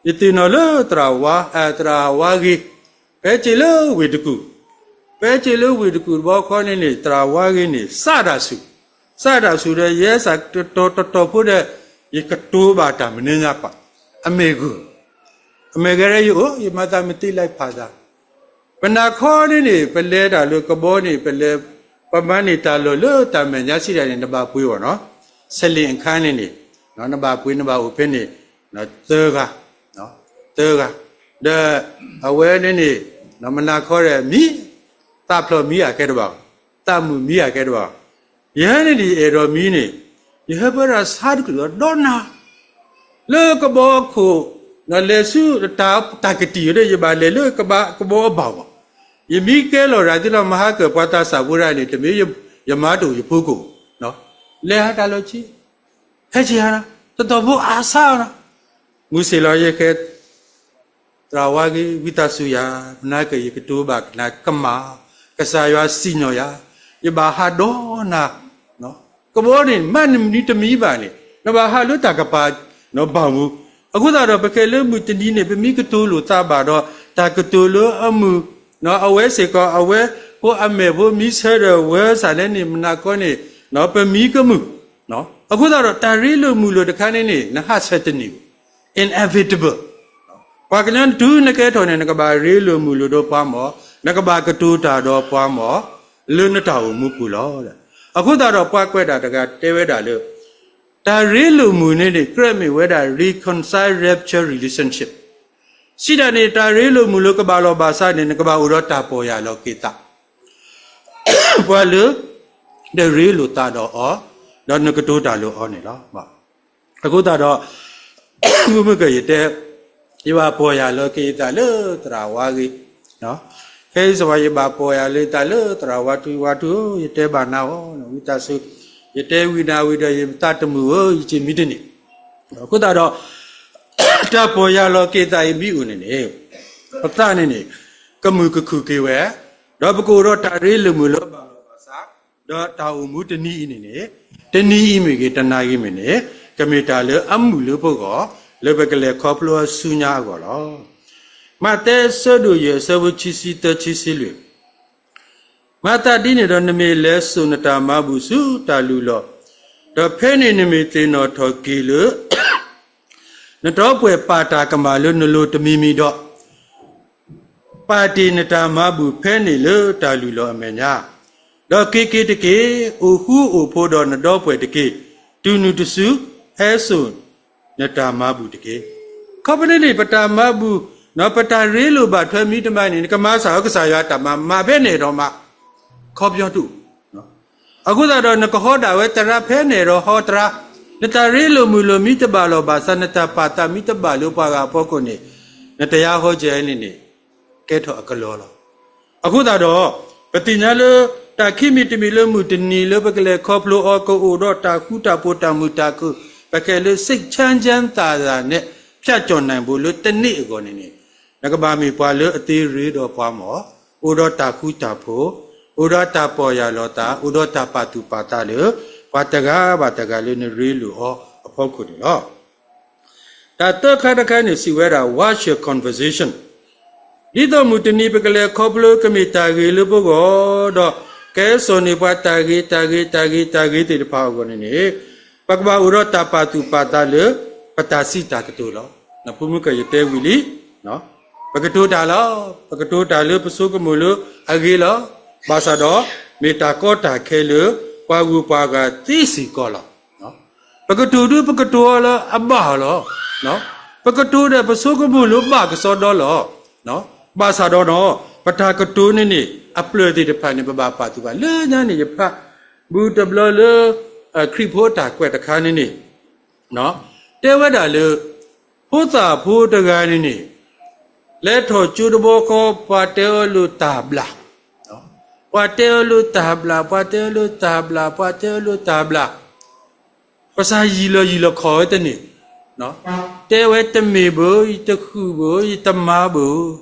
ယသ့ၣ်နီၣ်လၢသရၣ်ဝါ, သရၣ်ဝါဂ့ၤ, ဖဲစ့လၢဝ့ၢ်တကူၣ်, ဖဲစ့လၢဝ့ၢ်တကူၣ်တဘျီဃီန့ၣ်န့ၣ် သရၣ်ဝါဂ့ၤန့ၣ် စးတၢ်ဆူၣ်, စးတၢ်ဆူၣ်ဒီး ယဲစးတတီၤတတီၤဖိဒီး ယကတိၤဘၣ်တၢ်မနုၤညါပာ်, အမဲာ်ဂီၤ, အမဲာ်ဂီၤဒီးယအိၣ် ယမၤသးမတ့လၢဖးသး ပနၢ်ခီန့ၣ်န့ၣ် ပလဲၤတၢ်လၢကဘီန့ၣ် ပလဲၤ ပမၤန့ၢ်တၢ်လီၢ်လၢတၢ်မဲာ်ညါစံးဒၣ်န့ၣ် နဘၣ်ပှ့ၤအီၤနီၤ, ဆလ့ၣ်အခါန့ၣ်န့ၣ် နဘၣ်ပှ့ၤ နဘၣ်အိၣ်ဖဲန့ၣ် သၢဂၤ, သၢဂၤ, ဒီးအဝဲန့ၣ်န့ၣ် မနၢ်ခီဒီးမံ, သးဖျိးမံအကဲတဘၣ်, သးမုာ်မံအကဲတဘၣ်, ယဟဲန့ၣ်န့ၣ် ယအဲၣ်ဒိးမံန့ၣ် ယဟဲပၢဒၣ်ဆါတချုးဒီးဒီနၤ လၢကဘီခိၣ် လဲၤဆူတၢ်ကတံၢ်ဒီး ယဘၣ်လဲၤလၢကဘီအဘၣ်ဘၣ်, ယမံကဲလီၤရၤသ့လီၤ မဟါကၢၢ်ပှၤသးစၢ်ဖိဒၣ်န့ၣ် တမ့ၢ်ယမၤတအိၣ်ယဖိကအိၣ်, လဲၤဟးတၢ်လီၢ်ဆံ, ဟဲဆံးဟါ, တတီၤဖိအါဆါနီၤ, မုၢ်ဆ့ၣ်လီၤယဲခဲ သရၣ်ဝါဂ့ၤ ဝံသးစူၤယၤ, မနၤက့ၤယကတိၤဘၣ်ကနၣ်ကမၣ်, ကစၢ်ယွၤစံၣ်ညီၣ်ယၤ, ယဘၣ်ဟးဒီးနၤ, ကဘီန့ၣ် မ့ၢ်နမံတမံဘၣ်န့ၣ် နဘၣ်ဟးလၢတၢ်ကပၤဘၣ်မူ, အဃိသတးဒီး ပခဲလၢမုၢ်တနံၤန့ၣ် ပမံကတိၤလိာ်သးဘၣ်ဒီး တၢ်ကတိၤလၢအမုာ်, အဝဲစ့ၢ်ကီး အဝဲဖိအမဲာ်ဖိမံဆၢဒီးဝဲစးလဲၣ်န့ၣ် မနၤခီန့ၣ် ပမံကမုာ်, အဃိသတးဒီး တၢ်ရ့လိာ်မုာ်လိာ်တခါန့ၣ်န့ၣ် နဟးဆၢတန့ၢ်ဘၣ်, inevitable, ပှၤကညီနတုၤနကဲထီၣ်န့ၣ် နကဘၣ်ရ့လိာ်မုာ်လိာ်ဒီးပှၤမီၢ်, နကဘၣ်ကတိၤတၢ်ဒီးပှၤမီၢ် လၢနတၢ်အိၣ်မူပူၤလီၤ. အဃိသတးဒီး ပှၤကွဲးတၢ်တဂၤတဲဝဲဒၣ်လၢ တၢ်ရ့လိာ်မုာ်န့ၣ်န့ၣ် ကြၢးမ့ၢ်ဝဲဒၣ် reconcile rupture relationship စံးဒၣ်န့ၣ် တၢ်ရ့လိာ်မုာ်လိာ်ကဘၣ်လီၤဘၣ်စးန့ၣ် နကဘၣ်အိၣ်ဒီးတၢ်ပီၢ်ယၢ်လီၤက့ၤသး ပှၤလၢ တရ့လိာ်သးဒီးအီၤ, ဒီးနကတိၤတၢ်လိာ်အီၤန့ၣ်လီၤ. အဃိသတးဒီး မုၢ်မုၢ်ကယတဲ, ယဘၣ်ပီၢ်ယၢ်လီၤက့ၤယသးလၢသရၣ်ဝါဂ့ၤ, ဖဲအံၤစ့ၢ်ကီး ယဘၣ်ပီၢ်ယၢ်လီၤယသးလၢသရၣ်ဝါထူ, ဝါထူဧၢ, ယတဲဘၣ်နၤအီၤ, ဝံသးစူၤ, ယတဲဝံၤနၤဝံၤဒီး ယသးတမုာ်ဧၢ, ယစ့မံတန့ၢ်, အဃိသတးဒီး တၢ်ပီၢ်ယၢ်လီၤက့ၤသးအံၤမ့ၢ်အိၣ်န့ၣ်န့ၣ် ပသးန့ၣ်န့ၣ် ကမုာ်ကခုၣ်က့ၤဝဲ, ဒီးပကအိၣ်ဒီးတၢ်ရ့လိာ်မုာ်လိာ်ဘၣ်လီၤဘၣ်စး, ဒီးတၢ်အိၣ်မူတနံၤအံၤန့ၣ်န့ၣ်, တနံၤအံၤမ့ၢ်ဂ့ၤ တနၤအံၤမ့ၢ်န့ၣ်, ကမ့ၢ်တၢ်လၢအမုာ်လၢပဂီၢ်, လၢပကလဲၤခီဖျိအီၤဆူညါအဂီၢ်လီၤ. မးသဲအဆၢဒိၣ်ယဲၢ် အဆၢဖိခံဆံသၢ ခံဆံလွံၢ်, မၤသးဒ်န့ၣ်ဒီး နမ့ၢ်လဲၤစိာ်နတၢ်မၤဘူၣ်ဆူတၢ်လုၢ်လီၢ်, ဒီးဖဲန့ၣ်နမ့ၢ်သ့ၣ်နီၣ်ထီၣ်က့ၤလၢ နဒီပုၢ်ဝဲၢ်ပာ်တၢ်ကမၣ်လၢနလိၤတမံၤမံၤဒီး, ပာ်တ့ၢ်နတၢ်မၤဘူၣ်ဖဲန့ၣ်လၢတၢ်လုၢ်လီၢ်အမဲာ်ညါ, ဒီးက့ၤက့ၤတက့ၢ်, အိၣ်ဃူအိၣ်ဖိးဒီးနဒီပုၢ်ဝဲၢ်တက့ၢ်, တုၤနုၤတစုဟဲစိာ်နတၢ်မၤဘူၣ်တက့ၢ်. ခီဖျိန့ၣ် ပတၢ်မၤဘူၣ်, ပတၢ်ရ့လိာ်ဘၣ်ထွဲမံတမံၤန့ၣ် နကမၤစၢ်အီၤ ကစၢ်ယွၤတၢ်မၤ မၤဖဲန့ၣ်ဒီးမး, ခီပညီတအိၣ် အဃိသတးဒီး နကဟီဒၣ်ဝဲသရၣ်ဖဲန့ၣ်ဒီးဟီသရၣ်, နတၢ်ရ့လိာ်မုာ်လိာ်မံတဘၣ်လီၤဘၣ်စး, နတၢ်ပာ်သးမံတဘၣ်လၢပှၤဂၤအဖီခိၣ်န့ၣ်, နတယါဟီကဲန့ၣ်န့ၣ် ကဲထီၣ်အကလီလီၤ. အဃိသတးဒီး ပသ့ၣ်ညါလၢ တၢ်ခံမံၤတမံၤလၢမုၢ်တနံၤလၢပကလဲၤခီဖျိအီၤ ကအိၣ်ဒီးတၢ်ဃူတၢ်ဖိးတၢ်မုာ်တၢ်ခုၣ်, ပကဲလၢ စိတ်ချမ်းချမ်းသာသာနဲ့ ဖြတ်ကျော်နိုင်ဖို့ လၢတနံၤအဂီၢ်န့ၣ်န့ၣ် နကဘၣ်မ့ၢ်ပှၤလၢအသ့ရ့ဒီးပှၤမီၢ်, အိၣ်ဒီးတၢ်ဃူတၢ်ဖိး, အိၣ်ဒီးတၢ်ပီၢ်ယၢ်လီၤသး, အိၣ်ဒီးတၢ်ပာ်သူၣ်ပာ်သးလၢ ပှၤတဂၤဘၣ်တဂၤလၢနရ့လိာ်အီၤအဖီခိၣ်န့ၣ်လီၤ. တၢ်သၢခါတခါန့ၣ် စံးဝဲဒၣ် watch your conversation. ဒ်သိးမုၢ်တနံၤပကလဲၤခီဖျိကမ့ၢ်တၢ်ဂ့ၤလၢပဂီၢ်, ဒီးကဲစိာ်န့ၢ်ပှၤတၢ်ဂ့ၤ တၢ်ဂ့ၤ တၢ်ဂ့ၤ တၢ်ဂ့ၤသ့ၣ်တဖၣ်အဂီၢ်န့ၣ်န့ၣ်, ပကဘၣ်အိၣ်ဒီးတၢ်ပာ်သူၣ်ပာ်သးလၢ ပတၢ်စံးတၢ်ကတိၤလီၤ. နဖိမုၣ်ကယတဲဝံၤလံ, ပကတိၤတၢ်လီၤ. ပကတိၤတၢ်လၢပဆိကမိၣ်လၢအဂ့ၤလီၤ. ဘၣ်ဆၣ်ဒီး မ့ၢ်တၢ်ကီတၢ်ခဲလၢ ပှၤဂုၤပှၤဂၤသ့စ့ၢ်ကီးလီၤ. ပကတိၤဒု ပကတိၤအီၤလၢအဘၣ်လီၤ. ပကတိၤဒီးပဆိကမိၣ်လၢဘၣ်ကစီဒီလီၤ. ဘၣ်ဆၣ်ဒီးနီၤ ပတၢ်ကတိၤန့ၣ်န့ၣ် အဖျၢၣ်သ့ၣ်တဖၣ်န့ၣ် ပဘၣ်ပာ်သူၣ်ပာ်သး လၢညါန့ၣ် ယဖးဘူးတဘျီလၢ ခရံာ်ဖိအတၢ်ကွဲးတခါန့ၣ်န့ၣ် တဲဝဲဒၣ်လၢ ဖိသၣ်ဖိတဂၤန့ၣ်န့ၣ် လဲၤထီၣ်ကၠိတဘျီဃီ ပှၤတဲအီၤလိာ်တၢ်ဘျၣ်, ပှၤတဲအီၤလိာ်တၢ်ဘျၣ်, ပှၤတဲအီၤလိာ်တၢ်ဘျၣ်, ပှၤတဲအီၤလိာ်တၢ်ဘျၣ်, ပစၢ်ယံာ်လီၤယံာ်လီၤခီၣ်ဝဲတန့ၢ်, တဲဝဲတမ့ၢ်ဘၣ်, ယတဃုာ်ဘၣ်, ယတမၤဘၣ်,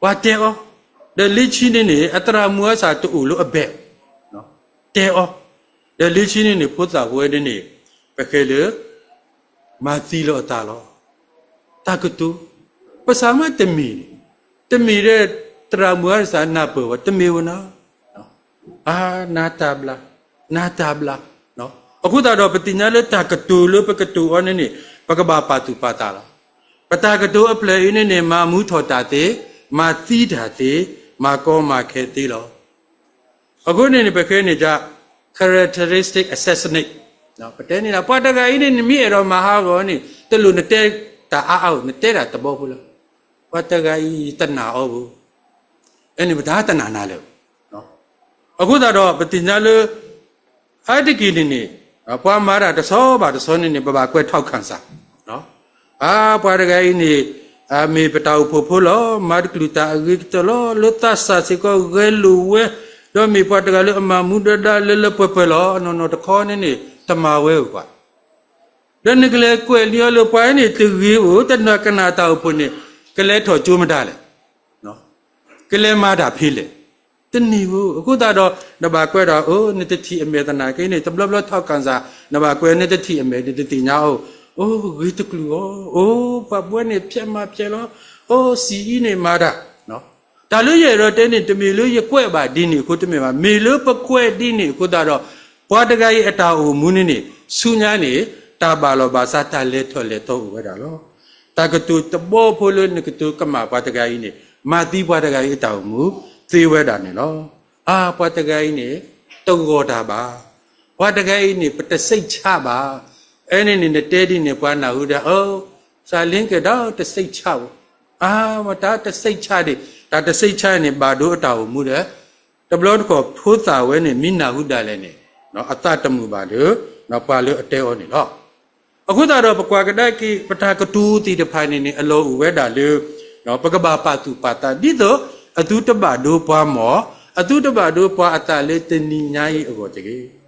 ပှၤတဲအီၤ, ဒီးလၢခံန့ၣ်န့ၣ် အသရၣ်မုၣ်အစၢ်တအိၣ်လၢအဘဲၣ်, တဲအီၤ, ဒီးလၢခံန့ၣ်န့ၣ် ဖိသၣ်ဖိဝဲန့ၣ်န့ၣ် ပဃဲလၢ မၤသံလီၤအသးလီၤ. တၢ်ကတိၤ, ပစၢ်မ့ၢ်တမ့ၢ်န့ၣ်, တမ့ၢ်ဒီးသရၣ်မုၣ်အစၢ်နၢ်ပၢၢ်ဝဲ တမ့ၢ်ဝဲနီၤ, အါ နၤတၢ်ဘျၣ်, နၤတၢ်ဘျၣ်, အဃိသတးဒီး ပသ့ၣ်ညါလၢတၢ်ကတိၤလၢပကတိၤအီၤန့ၣ်န့ၣ် ပကဘၣ်ပာ်သူၣ်ပာ်သးလီၤ. ပတၢ်ကတိၤအဖျၢၣ်အံၤန့ၣ်န့ၣ် မၤမူထီၣ်တၢ်သ့, မၤသံတၢ်သ့, မၤကီမၤခဲသ့လီၤ. အဃိန့ၣ်န့ၣ် ပဃဲန့ၣ်ဒၣ် characteristic assassinate, ပတဲန့ၣ်ဒၣ် ပှၤတဂၤအံၤန့ၣ် နမ့ၢ်အဲၣ်ဒိးမၤဟးဂီၤန့ၣ် တလိၣ်နတဲတၢ်အါအါဧိၤ, နတဲဒၣ်တဘီဖိလၢ ပှၤတဂၤအံၤ ယတနာ်အီၤဘၣ်, အဲန့ၣ်ပတၢ်တနာ်နၤလၢၤ. အဃိသတးဒီး ပသ့ၣ်ညါလၢ အါတက့ၢ်န့ၣ်န့ၣ် ပှၤမၤတၢ်တဆီဘၣ်တဆီန့ၣ်န့ၣ် ပဘၣ်ကွဲးထောက်ခံစာ, အါ ပှၤတဂၤအံၤန့ၣ် မ့ၢ်ပတၢ်အိၣ်ဖှိၣ်ဖိလီၤ, မၤတကလုာ်တၢ်အဂ့ၤကတၢၢ်လီၤ, လၢသးစၢ်စ့ၢ်ကီးဂဲၤလိာ်ဝဲ, ဒီးမ့ၢ်ပှၤတဂၤလၢအမၤမူဒါဒၣ်လၢလၢပှဲၤပှဲၤလီၤ, နီၢ်နီၢ်တခီန့ၣ်န့ၣ် တမၤဝဲဧိၤပှၤ, ဒီးနကလဲၤကွဲးလံအီၤလၢပှၤန့ၣ် တဂ့ၤဧိၤတနီၤကနၣ်တၢ်အိၣ်ဖှိၣ်န့ၣ် ကလဲၤထီၣ်ကၠိမတၤလဲၣ် ကလဲၤမၤတၢ်ဖဲလဲၣ်, တန့ၢ်ဧိၤ, အဃိသတးဒီး နဘၣ်ကွဲးဒီး အိ နတထံၣ်အမဲာ်သနာ်က့န့ၣ် တဘျီဘျီထောက်ခံစာ နဘၣ်ကွဲး နတထံၣ်အမဲာ် နတသ့ၣ်ညါအီၤ, အိ ဂ့ၤတကလုာ်အီၤ, အိ ပှၤဘှီန့ၣ်ဖျဲးမၤဖျဲးလီၤ, အိ စံးအံၤန့ၣ်မၤတၢ်, တၢ်လၢယအဲၣ်ဒိးတဲန့ၣ် တမ့ၢ်လၢယကွဲးဘၣ်ဒ်န့ၣ်အဃိတမ့ၢ်ဘၣ်, မ့ၢ်လၢပကွဲးဒ်န့ၣ်အဃိသတးဒီး ပှၤတဂၤအံၤအတၢ်အိၣ်မူန့ၣ်န့ၣ် ဆူညါန့ၣ် တၢ်ဘၣ်လီၤဘၣ်စး တၢ်လဲၤထီၣ်လဲၤထီအိၣ်ဝဲဒၣ်လီၤ. တၢ်ကတိၤတဘီဖိလၢနကတိၤကမၣ်ပှၤတဂၤအံၤန့ၣ် မၤသံပှၤတဂၤအံၤအတၢ်အိၣ်မူသ့ဝဲဒၣ်န့ၣ်လီၤ. အါ ပှၤတဂၤအံၤန့ၣ် တဂီၢ်တၢ်ဘၣ်, ပှၤတဂၤအံၤန့ၣ် ပတစိတ်ချဘၣ်, အဲန့ၣ်န့ၣ် နတဲဒ်န့ၣ် ပှၤနၢ်ဟူဒီး အိ စၢ်လ့ကဲဒီးတစိတ်ချဘၣ်, အါ မတၤတစိတ်ချန့ၣ် တၢ်တစိတ်ချန့ၣ် ဘၣ်ဒိအတၢ်အိၣ်မူဒီး တဘျီတခီၣ်ဖိသၣ်ဝဲန့ၣ် မ့ၢ်နၢ်ဟူဒၣ်လဲာ်န့ၣ် အသးတမုာ်ဘၣ်လၢ ပှၤလၢအတဲအီၤန့ၣ်လီၤ. အဃိသတးဒီး ပကွၢ်ကဒါက့ၤ ပတၢ်ကတိၤသ့ၣ်တဖၣ်န့ၣ်န့ၣ် အလီၢ်အိၣ်ဝဲဒၣ်လၢ ပကဘၣ်ပာ်သူၣ်ပာ်သး ဒ်သိးအသုတဘၣ်ဒိပှၤမီၢ်, အသုတဘၣ်ဒိပှၤအသးလၢတနံၤညါအံၤအဂီၢ်တဂ့ၤ.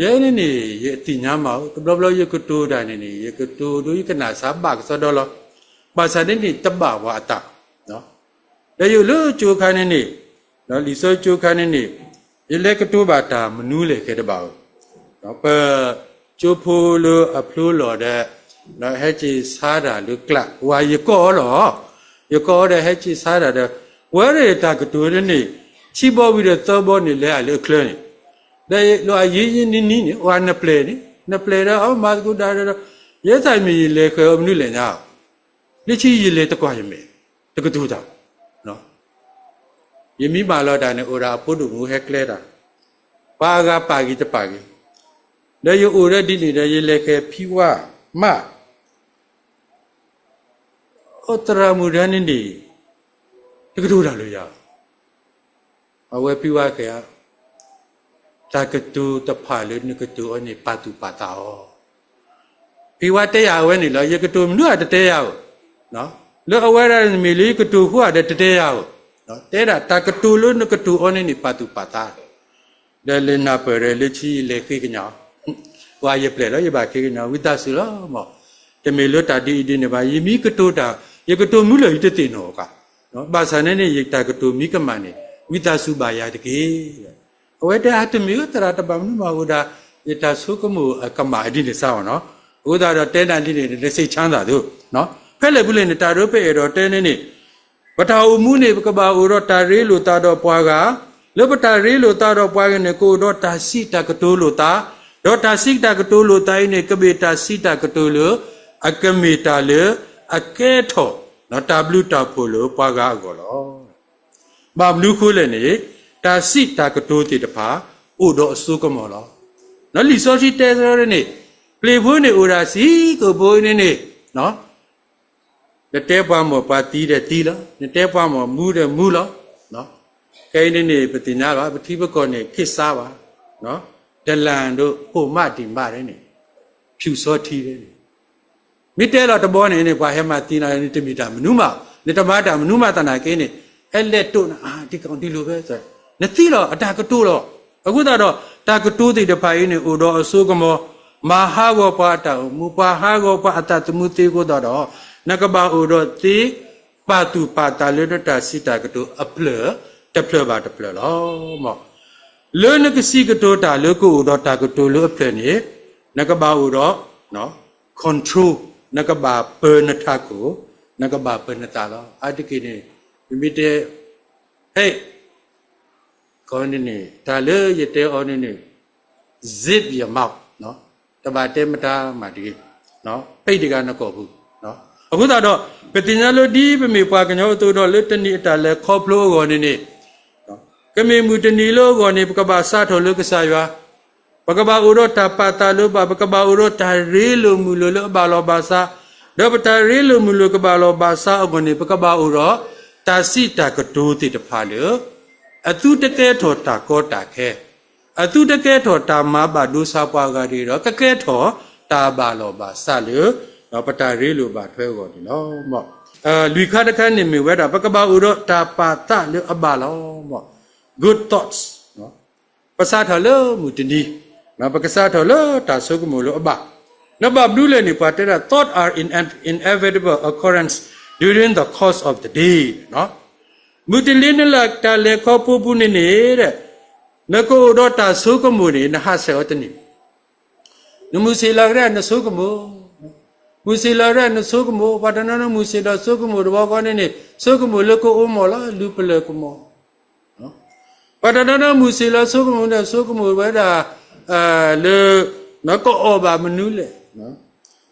ယဲန့ၣ်န့ၣ် ယသ့ၣ်ညါမးအိၣ် တဘျီဘျီယကတိၤတၢ်န့ၣ်န့ၣ် ယကတိၤဒိယကနၣ်စးဘၣ်ကစီဒီလီၤ. ဘၣ်ဆၣ်န့ၣ်န့ၣ် တဘၣ်ပှၤအသး ဒီးယအိၣ်လၢကၠိခါန့ၣ်န့ၣ် လံာ်စီဆှံကၠိခါန့ၣ်န့ၣ် ယလဲၤကတိၤဘၣ်တၢ်မနုၤလဲၣ်ခဲတဘၣ်ဧိၤ, ပကၠိဖိလၢအဖျိလီၤဒီး ဟဲက့ၤဆါတၢ်လၢကျး ဝဲယကိးအီၤလီၤ. ယကိးအီၤဒီးဟဲက့ၤဆါတၢ်ဒီး ဝဲဒၣ်တၢ်ကတိၤန့ၣ်န့ၣ် ခံဘီဝံၤဒီးသၢဘီန့ၣ် လဲၤအလၢအချၢန့ၣ် ဒီးလီၤအယံၤယံၤနံၤနံၤန့ၣ် ဝဲနပျဲၢ်န့ၣ် နပျဲၢ်ဒီးအမၤသကိးတၢ်ဒီး ယဲသးမ့ၢ်ယလဲၤဃဲၤအီၤမနုၤလဲၣ်ညါ လၢခံယလဲၤတကွၢ်ယမဲာ် တကတိၤတၢ် ယမံဘၣ်လီၤတၢ်န့ၣ် အိၣ်ဒၣ်အဖိဒိၣ်မူဟဲကျဲတၢ် ပှၤအဂၤပာ်ဂ့ၤတပာ်ဂ့ၤ ဒီးယအိၣ်ဒီးဒ်န့ၣ်ဒီး ယလဲၤဃဲၤဖံဝါမး အိၣ်သရၣ်မုၣ်ဒီးန့ၣ်န့ၣ် တကတိၤတၢ်လၢယၤ အဝဲဖံဝါဃဲၤဧါ တၢ်ကတိၤတဖၣ်လၢနကတိၤအီၤန့ၣ် ပာ်သူၣ်ပာ်သးအီၤ ဖံဝါတဲယၤအဝဲန့ၣ်လီၤ ယကတိၤမနုၤအတတဲယၤဧိၤ လၢအဝဲဒၣ်မ့ၢ်လၢယကတိၤဃိဧါဒီးတတဲယၤဧိၤ တဲဒၣ်တၢ်ကတိၤလၢနကတိၤအီၤန့ၣ်န့ၣ် ပာ်သူၣ်ပာ်သး ဒီးလဲၤနၢ်ပၢၢ်ဒီးလၢခံယလဲၤဃ့ကညး ပှၤယပျဲၢ်လီၤ ယဘၣ်ဃ့ကညး ဝံသးစူၤလီၤမး တမ့ၢ်လၢတၢ်ဒ်အံၤဒ်န့ၣ်ဘၣ်, ယမ့ၢ်ကတိၤတၢ်, ယကတိၤမနုၤလဲၣ် ယတသ့ၣ်နီၣ်ဘၣ်. ဘၣ်ဆၣ်န့ၣ်န့ၣ် ယတၢ်ကတိၤမ့ၢ်ကမၣ်န့ၣ် ဝံသးစူၤဘၣ်ယၤတက့ၢ်. အဝဲတဲအါတမ့ၢ်ဧၢ သရၣ်တဘၣ်မနုၤမၤအိၣ်ဒၣ် ယတၢ်ဆိကမိၣ်အကမၣ်ဒ်န့ၣ်စ့ၢ်ကီးနီၤ. အဃိသတးဒီးတဲနၤဒ်န့ၣ် နစံးဆၢသးသိး, ဖဲလဲၣ်ပူၤလဲၣ်န့ၣ် တၢ်ဒ်ပအဲၣ်ဒိးတဲန့ၣ်န့ၣ် ပတၢ်အိၣ်မူန့ၣ် ပကဘၣ်အိၣ်ဒီးတၢ်ရ့လိာ်သးဒီးပှၤဂၤ, လၢပတၢ်ရ့လိာ်သးဒီးပှၤဂၤန့ၣ် ကအိၣ်ဒီးတၢ်စံးတၢ်ကတိၤလိာ်သး, ဒီးတၢ်စံးတၢ်ကတိၤလိာ်သးအံၤန့ၣ် ကမ့ၢ်တၢ်စံးတၢ်ကတိၤလၢ အကမ့ၢ်တၢ်လၢအကဲထီၣ် တၢ်ဘျုးတၢ်ဖှိၣ်လၢပှၤဂၤအဂီၢ်လီၤ. ဘၣ်မနုၤအဃိလဲၣ်န့ၣ် တၢ်စံးတၢ်ကတိၤသ့ၣ်တဖၣ် အိၣ်ဒီးအစိကမီၤလီၤ. လံာ်စီဆှံတဲသ့န့ၣ် ပျ့ၤဖိန့ၣ်အိၣ်ဒၣ်စ့ၢ်ကီးဖိအံၤန့ၣ်န့ၣ် နတဲပှၤမီၢ်ပှၤသံဒီးသံလီၤ, နတဲပှၤမီၢ်မူဒီးမူလီၤ. ခဲအံၤန့ၣ်န့ၣ် ပသ့ၣ်ညါလီၤ ပထံပကီၢ်န့ၣ် ခေတ်စားဘၣ်, ဒလၣ်ဒိၣ် ဖိးမးဒံးမးန့ၣ် ဖြူစောထီးန့ၣ် မ့ၢ်တဲလီၤတဘျီန့ၣ်န့ၣ် ပှၤဟဲမၤသံနၤန့ၣ် တမ့ၢ်တၢ်မနုၤမး, နတမၤတၢ်မနုၤမးသနာ်က့န့ၣ် ဟဲလဲၤတိာ်နၤ အါ ဒ်ကီဒ်လိာ်ဖဲ နသံလီၤ အတၢ်ကတိၤလီၤ. အဃိသတးဒီး တၢ်ကတိၤသ့ၣ်တဖၣ်အံၤန့ၣ် အိၣ်ဒီးအစိကမီၤ, မၤဟးဂီၤပှၤအတၢ်အိၣ်မူ, ပှၤဟးဂီၤပှၤအသးသမူသ့အဃိသတးဒီး နကဘၣ်အိၣ်ဒီးသ့ ပာ်သူၣ်ပာ်သးလၢနတၢ်စံးတၢ်ကတိၤအဖျၢၣ် တဖျၢၣ်ဘၣ်တဖျၢၣ်လီၤ. လၢနကစံးကတိၤတၢ်လၢကအိၣ်ဒီးတၢ်ကတိၤလၢအဖျၢၣ်န့ၣ် နကဘၣ်အိၣ်ဒီး control, နကဘၣ်ပၢၤနထးခိၣ်, နကဘၣ်ပၢၤနသးလီၤ. အါတက့ၢ်န့ၣ် ပမ့ၢ်တဲ ဟဲ ခီန့ၣ်န့ၣ် တၢ်လၢယတဲအီၤန့ၣ်န့ၣ် zip your mouth, တဘၣ်တဲမတၤမးတဂ့ၤ, ပ့ၢ်တဂၤနကိာ်ပူၤ. အဃိသတးဒီး ပသ့ၣ်ညါလၢဒ်ပမ့ၢ်ပှၤကညီအသိးဒီး လၢတနံၤအတၢ်လဲၤခီဖျိအဂီၢ်န့ၣ်န့ၣ် ကမ့ၢ်မုၢ်တနံၤလၢအဂီၢ်န့ၣ် ပကဘၣ်စးထီၣ်လၢကစၢ်ယွၤ, ပကဘၣ်အိၣ်ဒီးတၢ်ပာ်သးလၢအဘၣ်, ပကဘၣ်အိၣ်ဒီးတၢ်ရ့လိာ်မုာ်လိာ်လၢအဘၣ်လီၤဘၣ်စး, ဒီးပတၢ်ရ့လိာ်မုာ်လိာ်ကဘၣ်လီၤဘၣ်စးအဂီၢ်န့ၣ် ပကဘၣ်အိၣ်ဒီး တၢ်စံးတၢ်ကတိၤသ့ၣ်တဖၣ်လၢ အသုတကဲထီၣ်တၢ်ကီတၢ်ခဲ, အသုတကဲထီၣ်တၢ်မၤဘၣ်ဒိဆါပှၤဂၤတဂ့ၤဒီး ကကဲထီၣ်တၢ်ဘၣ်လီၤဘၣ်စးလၢ ပတၢ်ရ့လိာ်ဘၣ်ထွဲအဂီၢ်န့ၣ်လီၤ. လွံၢ်ခါတခါန့ၣ်မ့ၢ်ဝဲဒၣ် ပကဘၣ်အိၣ်ဒီးတၢ်ပာ်သးလၢအဘၣ်လီၤ. Good thoughts, ပစးထီၣ်လၢမုၢ်တနံၤ, ပကစးထီၣ်လၢတၢ်ဆိကမိၣ်လၢအဘၣ်, လၢဘၣ်ဘျုးလဲၣ်န့ၣ် ပှၤတဲဒၣ် thought are in inevitable occurrence during the course of the day. မုၢ်တနံၤနလၢတၢ်လဲၤခီဖျိပူၤန့ၣ်န့ၣ် နကအိၣ်ဒီးတၢ်ဆိကမိၣ်န့ၣ် နဟးဆှဲးအီၤတန့ၢ် နမုၢ်ဆ့ၣ်လီၤကဒါနဆိကမိၣ်, မုၢ်ဆ့ၣ်လီၤကဒါနဆိကမိၣ်, ပှၤတနီၤနီၤမုၢ်ဆ့ၣ်ဒီးဆိကမိၣ်တဘျီဃီန့ၣ်န့ၣ် ဆိကမိၣ်လၢကအိၣ်မီၢ်လီၤ လုၢ်ပလၢၢ်ကမီၤ, ပှၤတနီၤနီၤမုၢ်ဆ့ၣ်လီၤဆိကမိၣ်န့ၣ် ဆိကမိၣ်ဝဲဒၣ် လၢ ကအီၣ်ဘၣ်မနုၤလဲၣ်,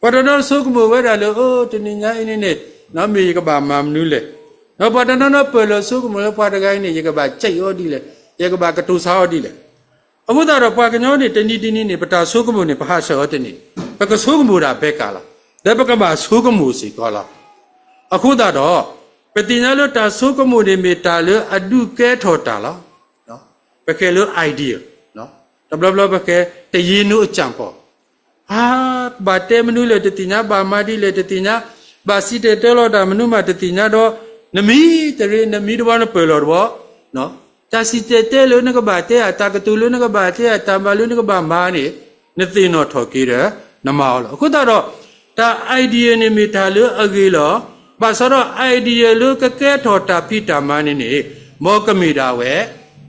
ပှၤတနီၤဆိကမိၣ်ဝဲဒၣ်လၢ အိ တနံၤညါအံၤန့ၣ်န့ၣ် မ့ၢ်ယကဘၣ်မၤမနုၤလဲၣ်, ပှၤတနီၤနီၤပၢၢ်လီၤဆိကမိၣ်လၢပှၤတဂၤအံၤန့ၣ် ယကဘၣ်ကဲအီၤဒ်လဲၣ်, ယကဘၣ်ကတိၤဆါအီၤဒ်လဲၣ်. အဃိသတးဒီးပှၤကညီန့ၣ် တနံၤတနံၤန့ၣ် ပတၢ်ဆိကမိၣ်န့ၣ် ပဟးဆှဲးအီၤတန့ၢ်, ပကဆိကမိၣ်ဒၣ်ဘဲကလီၤ, ဒီးပကဘၣ်ဆိကမိၣ်စ့ၢ်ကီးလီၤ. အဃိသတးဒီး ပသ့ၣ်ညါလၢတၢ်ဆိကမိၣ်န့ၣ်မ့ၢ်တၢ်လၢအဒုးကဲထီၣ်တၢ်လီၤ. ပဃဲၤလၢ idea, တဘျီဘျီပဃဲၤ တယ့ၤနူအကၠၣ်ပီၣ်, ဘၣ်တဲမနုၤလဲၣ်တသ့ၣ်ညါ, ဘၣ်မၤဒ်လဲၣ်တသ့ၣ်ညါ, ဘၣ်စံၣ်တဲၤတဲလီၤတၢ်မနုၤမးတသ့ၣ်ညါဒီး နမံတရ့ နမံတဘျီနပၢၢ်လီၤတဘျီ, တၢ်စံၣ်တဲၤတဲလၢနကဘၣ်တဲဧါ, တၢ်ကတိၤလၢနကဘၣ်တဲဧါ, တၢ်မၤလၢနကဘၣ်မၤန့ၣ် နသ့ၣ်နီၣ်ထီၣ်က့ၤဒီး နမၤအီၤလီၤ. အဃိသတးဒီး တၢ် idea န့ၣ်မ့ၢ်တၢ်လၢအဂ့ၤလီၤ. ဘၣ်ဆၣ်ဒီး idea လၢကကဲထီၣ်တၢ်ဖံးတၢ်မၤန့ၣ်န့ၣ် မ်ကမ့ၢ်ဒၣ်ဝဲ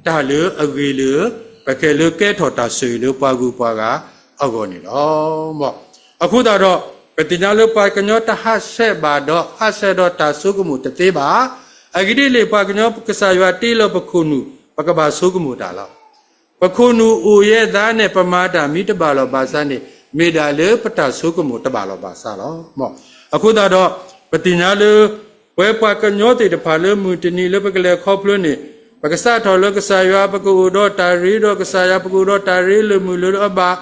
တၢ်လၢအဂ့ၤလၢ ပကဲလၢကဲထီၣ်တၢ်ဆိၣ်ဂ့ၤလၢပှၤဂုၤပှၤဂၤအဂီၢ်န့ၣ်လီၤ. အဃိသတးဒီး ပသ့ၣ်ညါလၢပှၤကညီတဟးဆှဲးဘၣ်ဒီး ဟးဆှဲးဒီးတၢ်ဆိကမိၣ်တသ့ဘၣ်. အဂ့ၢ်ဒ်လဲၣ် ပှၤကညီကစၢ်ယွၤတ့လီၤပခိၣ်နူာ် ပကဘၣ်ဆိကမိၣ်တၢ်လီၤ. ပခိၣ်နူာ်အိၣ်ယဲၢ်သးန့ၣ် ပမၤတၢ်မ့ၢ်တဘၣ်လီၤဘၣ်စးန့ၣ် မ့ၢ်ဒၣ်လၢပတၢ်ဆိကမိၣ်တဘၣ်လီၤဘၣ်စးလီၤ. အဃိသတးဒီး ပသ့ၣ်ညါလၢ ပဝဲပှၤကညီသ့ၣ်တဖၣ်လၢမုၢ်တနံၤလၢပကလဲၤခီဖျိန့ၣ် ပကစးထီၣ်လၢကစၢ်ယွၤ, ပကအိၣ်ဒီးတၢ်ရ့ဒီးကစၢ်ယွၤ, ပကအိၣ်ဒီးတၢ်ရ့လိာ်မုာ်လိာ်လၢအဘၣ်,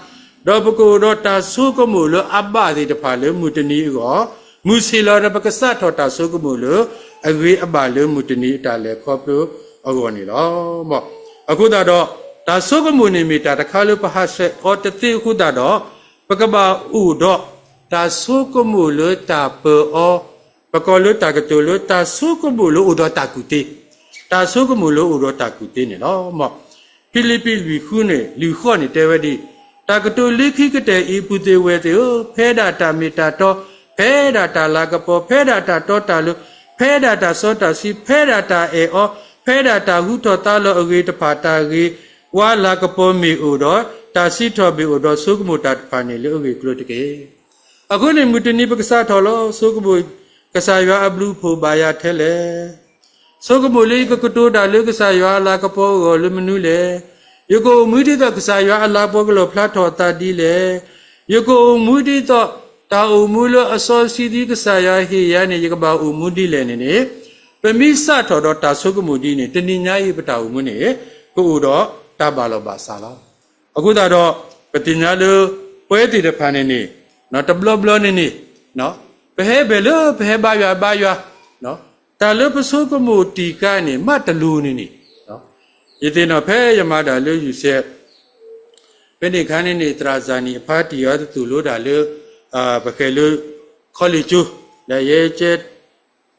ဒီးပကအိၣ်ဒီးတၢ်ဆိကမိၣ်လၢအဘၣ်သ့ၣ်တဖၣ်လၢမုၢ်တနံၤအဂီၢ်, မုၢ်ဆ့ၣ်လီၤဒီးပကစးထီၣ်တၢ်ဆိကမိၣ်လၢ အဂ့ၤအဘၣ်လၢမုၢ်တနံၤအတၢ်လဲၤခီဖျိအဂီၢ်န့ၣ်လီၤ. အဃိသတးဒီး တၢ်ဆိကမိၣ်န့ၣ်မ့ၢ်တၢ်တခါလၢပဟးဆှဲးအီၤတသ့အဃိသတးဒီး ပကဘၣ်အိၣ်ဒီးတၢ်ဆိကမိၣ်လၢတၢ်ပၢၤအီၤ, ပကိးလၢတၢ်ကတိၤလၢတၢ်ဆိကမိၣ်လၢအိၣ်ဒီးတၢ်ကူၣ်သ့, တၢ်ဆိကမိၣ်လၢအိၣ်ဒီးတၢ်ကူၣ်သ့န့ၣ်လီၤ. ဖံလံးပံးလွံၢ်ဃုန့ၣ် လွံၢ်ဃီန့ၣ်တဲဝဲဒ်အံၤ, တၢ်ကတိၤလၢခံကတၢၢ်အံၤ ပုၢ်သ့ၣ်ဝဲၢ်သ့ၣ်ဧၢ, ဖဲဒၣ်တၢ်မ့ၢ်တၢ်တီ ဖဲဒၣ်တၢ်လၤကပီၤ, ဖဲဒၣ်တၢ်တီတၢ်လိၤ, ဖဲဒၣ်တၢ်စီတၢ်ဆှံ, ဖဲဒၣ်တၢ်အဲၣ်အီ, ဖဲဒၣ်တၢ်ဟူထီၣ်သါလီၤအဂ့ၤတဖၣ် တၢ်ဂ့ၤဝါလၤကပီၤမ့ၢ်အိၣ်ဒီး တၢ်စံးထီၣ်မ့ၢ်အိၣ်ဒီး ဆိကမိၣ်တၢ်တဖၣ်န့ၣ် လၢအဂ့ၢ်အကျိၤတက့ၢ်. အဃိန့ၣ် မုၢ်တနံၤပကစးထီၣ်လီၤ ဆိကမိၣ် ကစၢ်ယွၤအဘျုးအဖှိၣ်ဘၣ်ယၤထဲလဲၣ်. ဆိကမိၣ်လၢယကကတိၤတၢ်လၢကစၢ်ယွၤအလၤကပီၤအဂီၢ်လၢမနုၤလဲၣ်. ယကအိၣ်မူဒ်သိးကစၢ်ယွၤအလၤကပီၤကလီၣ်ဖျါထီၣ်အသးဒ်လဲၣ်. ယကအိၣ်မူဒ်သိး တၢ်အိၣ်မူလၢအစီဆှံဒ်ကစၢ်ယွၤဟ့ၣ်ယၤန့ၣ် ယကဘၣ်အိၣ်မူဒ်လဲၣ်န့ၣ်န့ၣ်, ပမ့ၢ်စးထီၣ်ဒီးတၢ်ဆိကမိၣ်ဒ်န့ၣ် တနံၤညါအံၤပတၢ်အိၣ်မူန့ၣ် ကအိၣ်ဒီးတၢ်ဘၣ်လီၤဘၣ်စးလီၤ. အဃိသတးဒီး ပသ့ၣ်ညါလၢ ပဝဲသ့ၣ်တဖၣ်န့ၣ်န့ၣ် တဘျီဘျီန့ၣ်န့ၣ် ပဟဲဖဲလၢပဟဲဘါယွၤဘါယွၤ တၢ်လၢပဆိကမိၣ်တံၢ်ကါန့ၣ် မးတလိၤန့ၣ်န့ၣ်, ယသ့ၣ်နီၣ်ဖဲယမၤတၢ်လၢယူၤစဲး ဖဲန့ၣ်အခါန့ၣ်န့ၣ် သရၣ်စၢ်နံၣ်အဖါတံၢ်အီၤတသူၣ်လိတၢ်လၢ ပဃဲၤလၢ college ကၠိ ဒီးယဲကဲ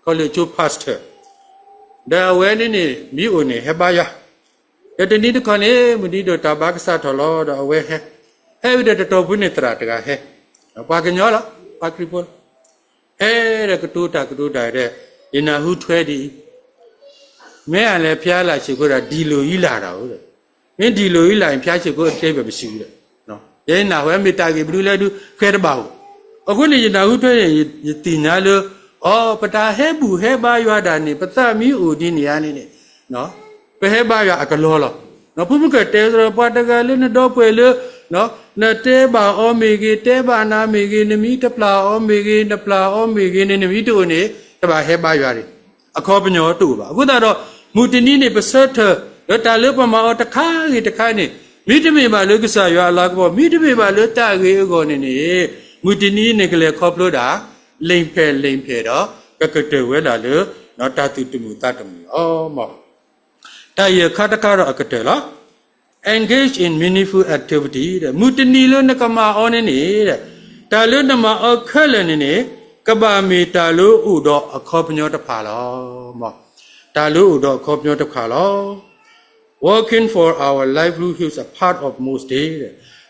college ကၠိ pastor ဒီးအဝဲန့ၣ်န့ၣ် မ့ၢ်အိၣ်န့ၣ် ဟဲဘါယွၤ, ဒီးတနံၤတခီန့ၣ် မုၢ်နံၤဒိၣ်တၢ်ဘါကစးထီၣ်လီၤဒီးအဝဲဟဲ, ဟဲဝံၤဒီးတတီၢ်ပူၤန့ၣ်သရၣ်တဂၤဟဲ, ပှၤကညီလီၤ ပှၤခရံာ်ဖိလီၤ, ဟဲဒီးကတိၤတၢ်ကတိၤတၢ်ဒီး ယနၢ်ဟူထွဲဒ်အံၤ, မ့ၢ်အလဲၤဖျါလၢ်ဆံးခိၣ်ဒီး ဒံၣ်လိာ်အံလၢ်တၢ်အိၣ်ဒီး, မ့ၢ်ဒံၣ်လိာ်အံလၢ် ဖျါဆံးခိၣ်အကျဲဘၣ်ပစံးဒီး, ယဲနၢ်ဟူမ့ၢ်တၢ်ဂ့ၢ်ပဒုလဲဒုးဃဲတဘၣ်အိၣ်, အဃိန့ၣ် ယနၢ်ဟူထွဲန့ၣ် ယသ့ၣ်ညါလၢ အီ ပတၢ်ဟဲဘူၣ်ဟဲဘါယွၤဒၣ်န့ၣ် ပသးမ့ၢ်အိၣ်ဒ်န့ၣ်ဧါန့ၣ်န့ၣ် ပဟဲဘါယွၤအကလီလီၤ. ဖုမုၢ်ကတဲသရၢ ပှၤတဂၤလၢနဒီပုၢ်ဝဲၢ်လၢ နတဲဘၣ်အီၤမ့ၢ်ဂ့ၤ, တဲဘၣ်နၤမ့ၢ်ဂ့ၤ, နမ့ၢ်တပျၢ်အီၤမ့ၢ်ဂ့ၤ, နပျၢ်အီၤမ့ၢ်ဂ့ၤန့ၣ် နမ့ၢ်တအိၣ်န့ၣ် တဘၣ်ဟဲဘါယွၤန့ၣ် အခီပညီတအိၣ်ဘၣ်. အဃိသတးဒီး မုၢ်တနံၤန့ၣ် ပဆၢထၢၣ် လၢတၢ်လၢပမၤအီၤတခါဂ့ၤတခါန့ၣ် မ့တမ့ၢ်ဘၣ်လၢကစၢ်ယွၤအလၤကပီၤ, မ့တမ့ၢ်ဘၣ်လၢတၢ်ဂ့ၤအဂီၢ်န့ၣ်န့ၣ် မုၢ်တနံၤန့ၣ်ကလဲၤခီဖျိဒၣ် လိၣ်ဖျဲၣ်လိၣ်ဖျဲၣ်ဒီး ကကတၢၢ်ဝဲဒၣ်လၢ တၢ်သူၣ်တမုာ်သးတမုာ်လီၤ. တၢ်အံၤအခါတခါဒီးအကတၢၢ်လီၤ. Engage in meaningful activity မုၢ်တနံၤလၢနကမၤအီၤန့ၣ်န့ၣ် တၢ်လၢနမၤအီၤခဲလၢာ်န့ၣ်န့ၣ် ကဘၣ်မ့ၢ်တၢ်လၢအိၣ်ဒီးအခီပညီတဖၣ်လီၤ. တၢ်လၢအိၣ်ဒီးအခီပညီတဖၣ်လီၤ. Working for our livelihood is a part of most day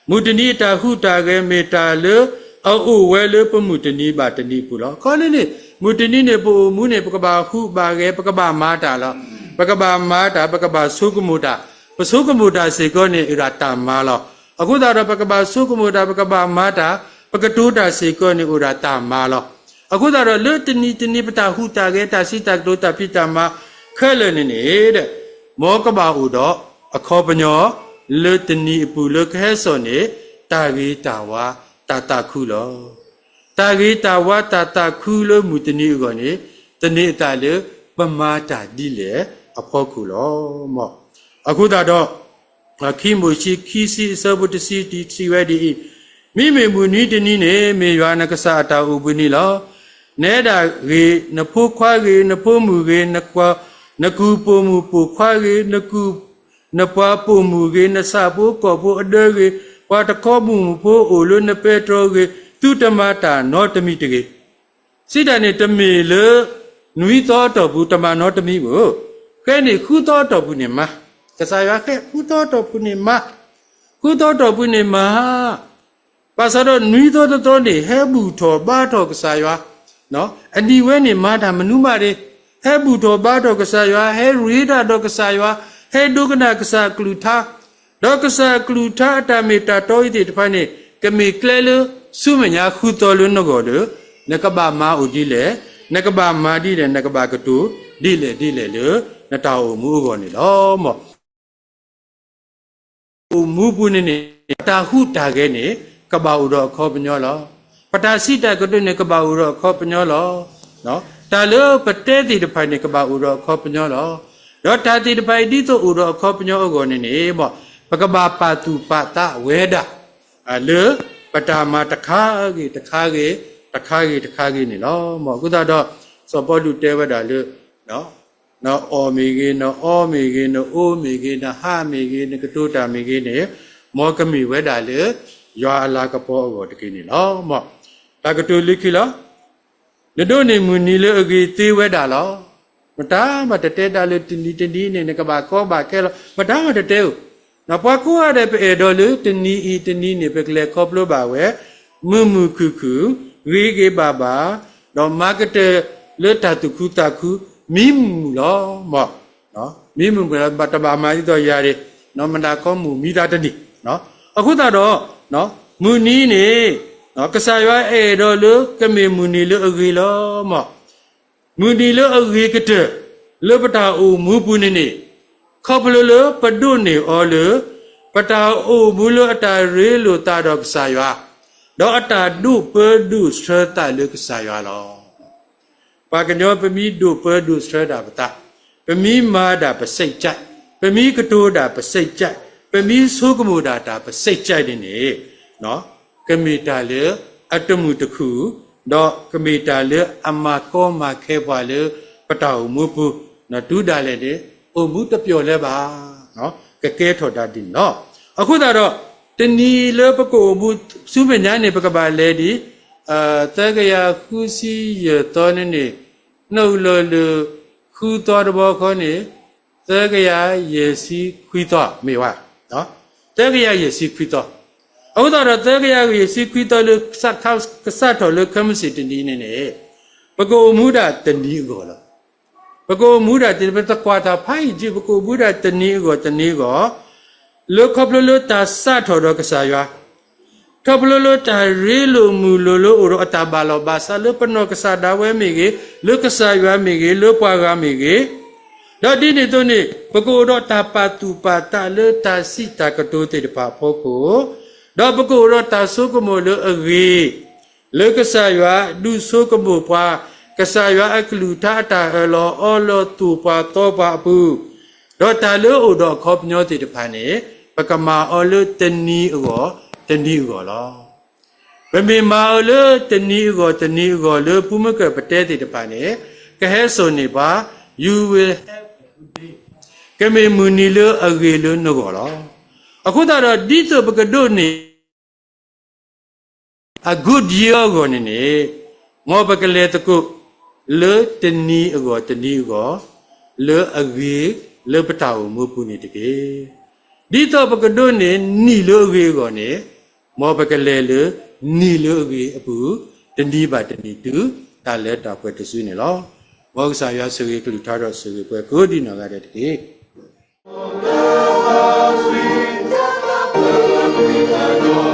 မုၢ်တနံၤအတၢ်ဟူးတၢ်ဂဲၤမ့ၢ်တၢ်လၢ အအိၣ်ဝဲလၢပမုၢ်တနံၤဘၣ်တနံၤအပူၤလီၤ. ခီန့ၣ်န့ၣ် မုၢ်တနံၤန့ၣ် ပအိၣ်မူန့ၣ် ပကဘၣ်ဟူးဘၣ်ဂဲၤ ပကဘၣ်မၤတၢ်လီၤ. ပကဘၣ်မၤတၢ် ပကဘၣ်ဆိကမိၣ်တၢ်, ပဆိကမိၣ်တၢ်စ့ၢ်ကီးန့ၣ် အိၣ်ဒၣ်တၢ်မၤလီၤ. အဃိသတးဒီး ပကဘၣ်ဆိကမိၣ်တၢ် ပကဘၣ်မၤတၢ်, ပကတိၤတၢ်စ့ၢ်ကီးန့ၣ် အိၣ်ဒၣ်တၢ်မၤလီၤ. အဃိသတးဒီး လၢတနံၤတနံၤ ပတၢ်ဟူးတၢ်ဂဲၤ တၢ်စံးတၢ်ကတိၤ တၢ်ဖံးတၢ်မၤ ခဲလၢာ်န့ၣ်န့ၣ် မ်ကဘၣ်အိၣ်ဒီးအခီပညီ လၢတနံၤအပူၤလၢကဟဲစိာ်န့ၣ် တၢ်ဂ့ၤတၢ်ဝါ တၢ်သးခုလီၤ. တၢ်ဂ့ၤတၢ်ဝါ တၢ်သးခုလၢမုၢ်တနံၤအဂီၢ်န့ၣ် သန့ၤအသးလၢပမၤတၢ်ဒ်လဲၣ်အဖီခိၣ်လီၤ. အဃိသတးဒီး ခံမိၤၡ့ခံဆံအဆၢဖိတဆံ စံးဝဲဒ်အံၤ, မ့မ့ၢ်မုၢ်နံၤတနံၤန့ၣ် မ့ၢ်ယွၤနကစၢ်အတၢ်အိၣ်ဘှံးနံၤလီၤ. နအဲၣ်ဒၣ်ဂ့ၤ နဖိခွါဂ့ၤ နဖိမုၣ်ဂ့ၤ နကူၢ်ပိာ်မုၣ်ပိာ်ခွါဂ့ၤ နကူၢ် နပှၤပိာ်မုၣ်ဂ့ၤ နဆၣ်ဖိကီၢ်ဖိအဒၢဂ့ၤ ပှၤတခီဘီမုၢ်ဖိအိၣ်လၢနပဲတြီဂ့ၤ သုတမၤတၢ်နီတမံၤတဂ့ၤ. စံးတၢ်န့ၣ် တမ့ၢ်လၢ နွံသီအတီၢ်ပူၤ တမၤနီတမံၤဧိၤ, ဃဲန့ၣ်ဃုသီအတီၢ်ပူၤန့ၣ်မၤ, ကစၢ်ယွၤဃဲဃုသီအတီၢ်ပူၤန့ၣ်မၤ, ဃုသီအတီၢ်ပူၤန့ၣ်မၤ ဘၣ်ဆၣ်ဒီးနွံသီတသီန့ၣ် ဟဲဘူၣ်ထီၣ်ဘါထီၣ်ကစၢ်ယွၤ, အနံၤဝဲန့ၣ်မၤတၢ်မနုၤမးတဂ့ၤ, ဟဲဘူၣ်ထီၣ်ဘါထီၣ်ကစၢ်ယွၤ, ဟဲရ့တၢ်ဒီးကစၢ်ယွၤ, ဟဲဒိကနၣ်ကစၢ်အကလုၢ်ကထါ, ဒီးကစၢ်အကလုၢ်ကထါအတၢ်မ့ၢ်တၢ်တီအံၤသ့ၣ်တဖၣ်န့ၣ် ကမ့ၢ်ကျဲလၢဆူမဲာ်ညါဃုသီလၢနဂီၢ်ဒီး နကဘၣ်မၤအိၣ်ဒ်လဲၣ်, နကဘၣ်မၤဒ်လဲၣ်, နကဘၣ်ကတိၤဒ်လဲၣ်ဒ်လဲၣ်လၢ နတၢ်အိၣ်မူအဂီၢ်န့ၣ်လီၤ. အိၣ်မူပူၤန့ၣ်န့ၣ် ပတၢ်ဟူးတၢ်ဂဲၤန့ၣ် ကဘၣ်အိၣ်ဒီးအခီပညီလီၤ. ပတၢ်စံးတၢ်ကတိၤန့ၣ် ကဘၣ်အိၣ်ဒီးအခီပညီလီၤ. တၢ်လၢပတဲသ့ၣ်တဖၣ်န့ၣ် ကဘၣ်အိၣ်ဒီးအခီပညီလီၤ. ဒီးတၢ်သ့ၣ်တဖၣ်အံၤ ဒ်သိးအိၣ်ဒီးအခီပညီအဂီၢ်န့ၣ်န့ၣ် ပကဘၣ်ပာ်သူၣ်ပာ်သးဝဲဒၣ် လၢပတၢ်မၤတခါဂ့ၤတခါဂ့ၤ တခါဂ့ၤတခါဂ့ၤန့ၣ်လီၤ. အဃိသတးဒီး စီၤပီလူးတဲဝဲဒၣ်လၢ နအီၣ်မ့ၢ်ဂ့ၤ, နအီမ့ၢ်ဂ့ၤ, နအိၣ်မ့ၢ်ဂ့ၤ, နဟးမ့ၢ်ဂ့ၤ, နကတိၤတၢ်မ့ၢ်ဂ့ၤန့ၣ် မ်ကမ့ၢ်ဝဲဒၣ်လၢ ယွၤအလၤကပီၤအဂီၢ်တက့ၢ်န့ၣ်လီၤ. တၢ်ကတိၤလၢခံလီၤ. နဒိးန့ၢ်မုၢ်နံၤလၢအဂ့ၤသ့ဝဲဒၣ်လီၤ. မတၤမၤတတဲတၢ်လၢတနံၤတနံၤန့ၣ် နကဘၣ်ကီဘၣ်ခဲလီၤ. မတၤမၤတတဲဧိၤ. ပှၤကိးဂၤဒဲး ပအဲၣ်ဒိးလၢတနံၤအံၤတနံၤန့ၣ် ပကလဲၤခီဖျိဘၣ်ဝဲ မုာ်မုာ်ခုၣ်ခုၣ် ဂ့ၤဂ့ၤဘၣ်ဘၣ်, ဒီးမၤကတၢၢ်လၢတၢ်သူၣ်ခုသးခု, မံမုာ်လီၤ. မ့ၢ် မံမုာ်လီၤ, တဘၣ်မၤဒ်သိးယၤဒၣ်, မနၤခီမုၢ်မံတၢ်တနံၤ. အဃိသတးဒီး မုၢ်နံၤန့ၣ် ကစၢ်ယွၤအဲၣ်ဒိးလၢကမ့ၢ်မုၢ်နံၤလၢအဂ့ၤလီၤ. မ့ၢ် မုၢ်နံၤလၢအဂ့ၤကတၢၢ် လၢပတၢ်အိၣ်မူပူၤန့ၣ်န့ၣ်, ခီဖျိလၢပဒိးန့ၢ်အီၤလၢ ပတၢ်အိၣ်မူလၢအတၢ်ရ့လိာ်သးဒီးကစၢ်ယွၤ, ဒီးအတၢ်ဒိးပၢဒိးဆှၢသးလၢကစၢ်ယွၤလီၤ. ပှၤကညီပမ့ၢ်ဒိးပၢဒိးဆှၢဒၣ်ပသး, ပမ့ၢ်မၤဒၣ်ပစိတ်ကြိုက်, ပမ့ၢ်ကတိၤဒၣ်ပစိတ်ကြိုက်, ပမ့ၢ်ဆိကမိၣ်ဒၣ်တၢ်ပစိတ်ကြိုက်န့ၣ်န့ၣ်, ကမ့ၢ်တၢ်လၢအတမုာ်တခုၣ်, ဒီးကမ့ၢ်တၢ်လၢအမၤကီမၤခဲပှၤလၢပတၢ်အိၣ်မူပူၤ, တုၤဒၣ်လဲာ်န့ၣ် အိၣ်မူတပျီၢ်လၢၤဘၣ်, ကကဲထီၣ်ဒၣ်ဒ်န့ၣ်လီၤ. အဃိသတးဒီး တနံၤလၢပကအိၣ်မူဆူမဲာ်ညါန့ၣ် ပကဘၣ်လဲၤဒ် သၢကယၤဃုဆံယဲၢ်သီန့ၣ်န့ၣ်, နအုၣ်လီၤလၢဃုသီတဘျီဃီန့ၣ်, သၢကယၤယဲၢ်ဆံခွံသီမ့ၢ်ဝဲ, သၢကယၤယဲၢ်ဆံခွံသီ. အဃိသတးဒီး သၢကယၤယဲၢ်ဆံခွံသီလၢ ကစးထီၣ်လၢခဲမုၢ်ဆ့ၣ်တနံၤန့ၣ်န့ၣ်, ပကအိၣ်မူဒၣ်တနံၤအဂီၢ်လီၤ. ပကအိၣ်မူဒၣ်တနံၤ, ပတကွၢ်တၢ်ဖးယံာ်တယံာ်, ပကအိၣ်မူဒၣ်တနံၤအဂီၢ်တနံၤအဂီၢ်, လၢခီဖျိလၢတၢ်စးထီၣ်ဒီးကစၢ်ယွၤ, ခီဖျိလၢတၢ်ရ့လိာ်မုာ်လိာ်လၢအိၣ်ဒီးအတၢ်ဘၣ်လီၤဘၣ်စးလၢပနီၢ်ကစၢ်ဒၣ်ဝဲမ့ၢ်ဂ့ၤ, လၢကစၢ်ယွၤမ့ၢ်ဂ့ၤ, လၢပှၤဂၤမ့ၢ်ဂ့ၤ, ဒီးဒ်န့ၣ်အသိးန့ၣ် ပကအိၣ်ဒီးတၢ်ပာ်သူၣ်ပာ်သးလၢတၢ်စံးတၢ်ကတိၤသ့ၣ်တဖၣ်အဖီခိၣ်, ဒီးပကအိၣ်ဒီးတၢ်ဆိကမိၣ်လၢအဂ့ၤ လၢကစၢ်ယွၤဒုးဆိကမိၣ်ပှၤ, ကစၢ်ယွၤအကလုၢ်ကထါအတၢ်အၢၣ်လီၤအီလီၤသိၣ်ပှၤသီပှၤအပူၤ, ဒီးတၢ်လၢအိၣ်ဒီးအခီပညီသ့ၣ်တဖၣ်န့ၣ် ပကမၤအီၤလၢတနံၤအဂီၢ်တနံၤအဂီၢ်လီၤ. ပမ့ၢ်မၤအီၤလၢတနံၤအဂီၢ်တနံၤအဂီၢ်လၢပူၤမုၢ်ကၢၢ်ပတဲသ့ၣ်တဖၣ်န့ၣ်, ကဟဲစိာ်န့ၢ်ပှၤ, you will have a good day, ကမ့ၢ်မုၢ်နံၤလၢအဂ့ၤလၢနဂီၢ်လီၤ. အဃိသတးဒီး ဒ်သိးပကဒိးန့ၢ် အ good year အဂီၢ်န့ၣ်န့ၣ်, မ်ပကလဲၤသကိး လၢတနံၤအဂီၢ်တနံၤအဂီၢ်, လၢအဂ့ၤလၢပတၢ်အိၣ်မူပူၤန့ၣ်တက့ၢ်. ဒ်သိးပကဒိးန့ၢ်နံၣ်လၢအဂ့ၤအဂီၢ်န့ၣ်, မ်ပကလဲၤလၢနံၣ်လၢအဂ့ၤအပူၤ, တနံၤဘၣ်တနံၤတုၤတၢ်လၢတၢ်ပှဲၤတစုန့ၣ်လီၤ. မ်ကစၢ်ယွၤဆိၣ်ဂ့ၤကလုၢ်ကထါဒီးဆိၣ်ဂ့ၤပှၤကိးဒံးနီၢ်ဂၤဒဲးတက့ၢ်.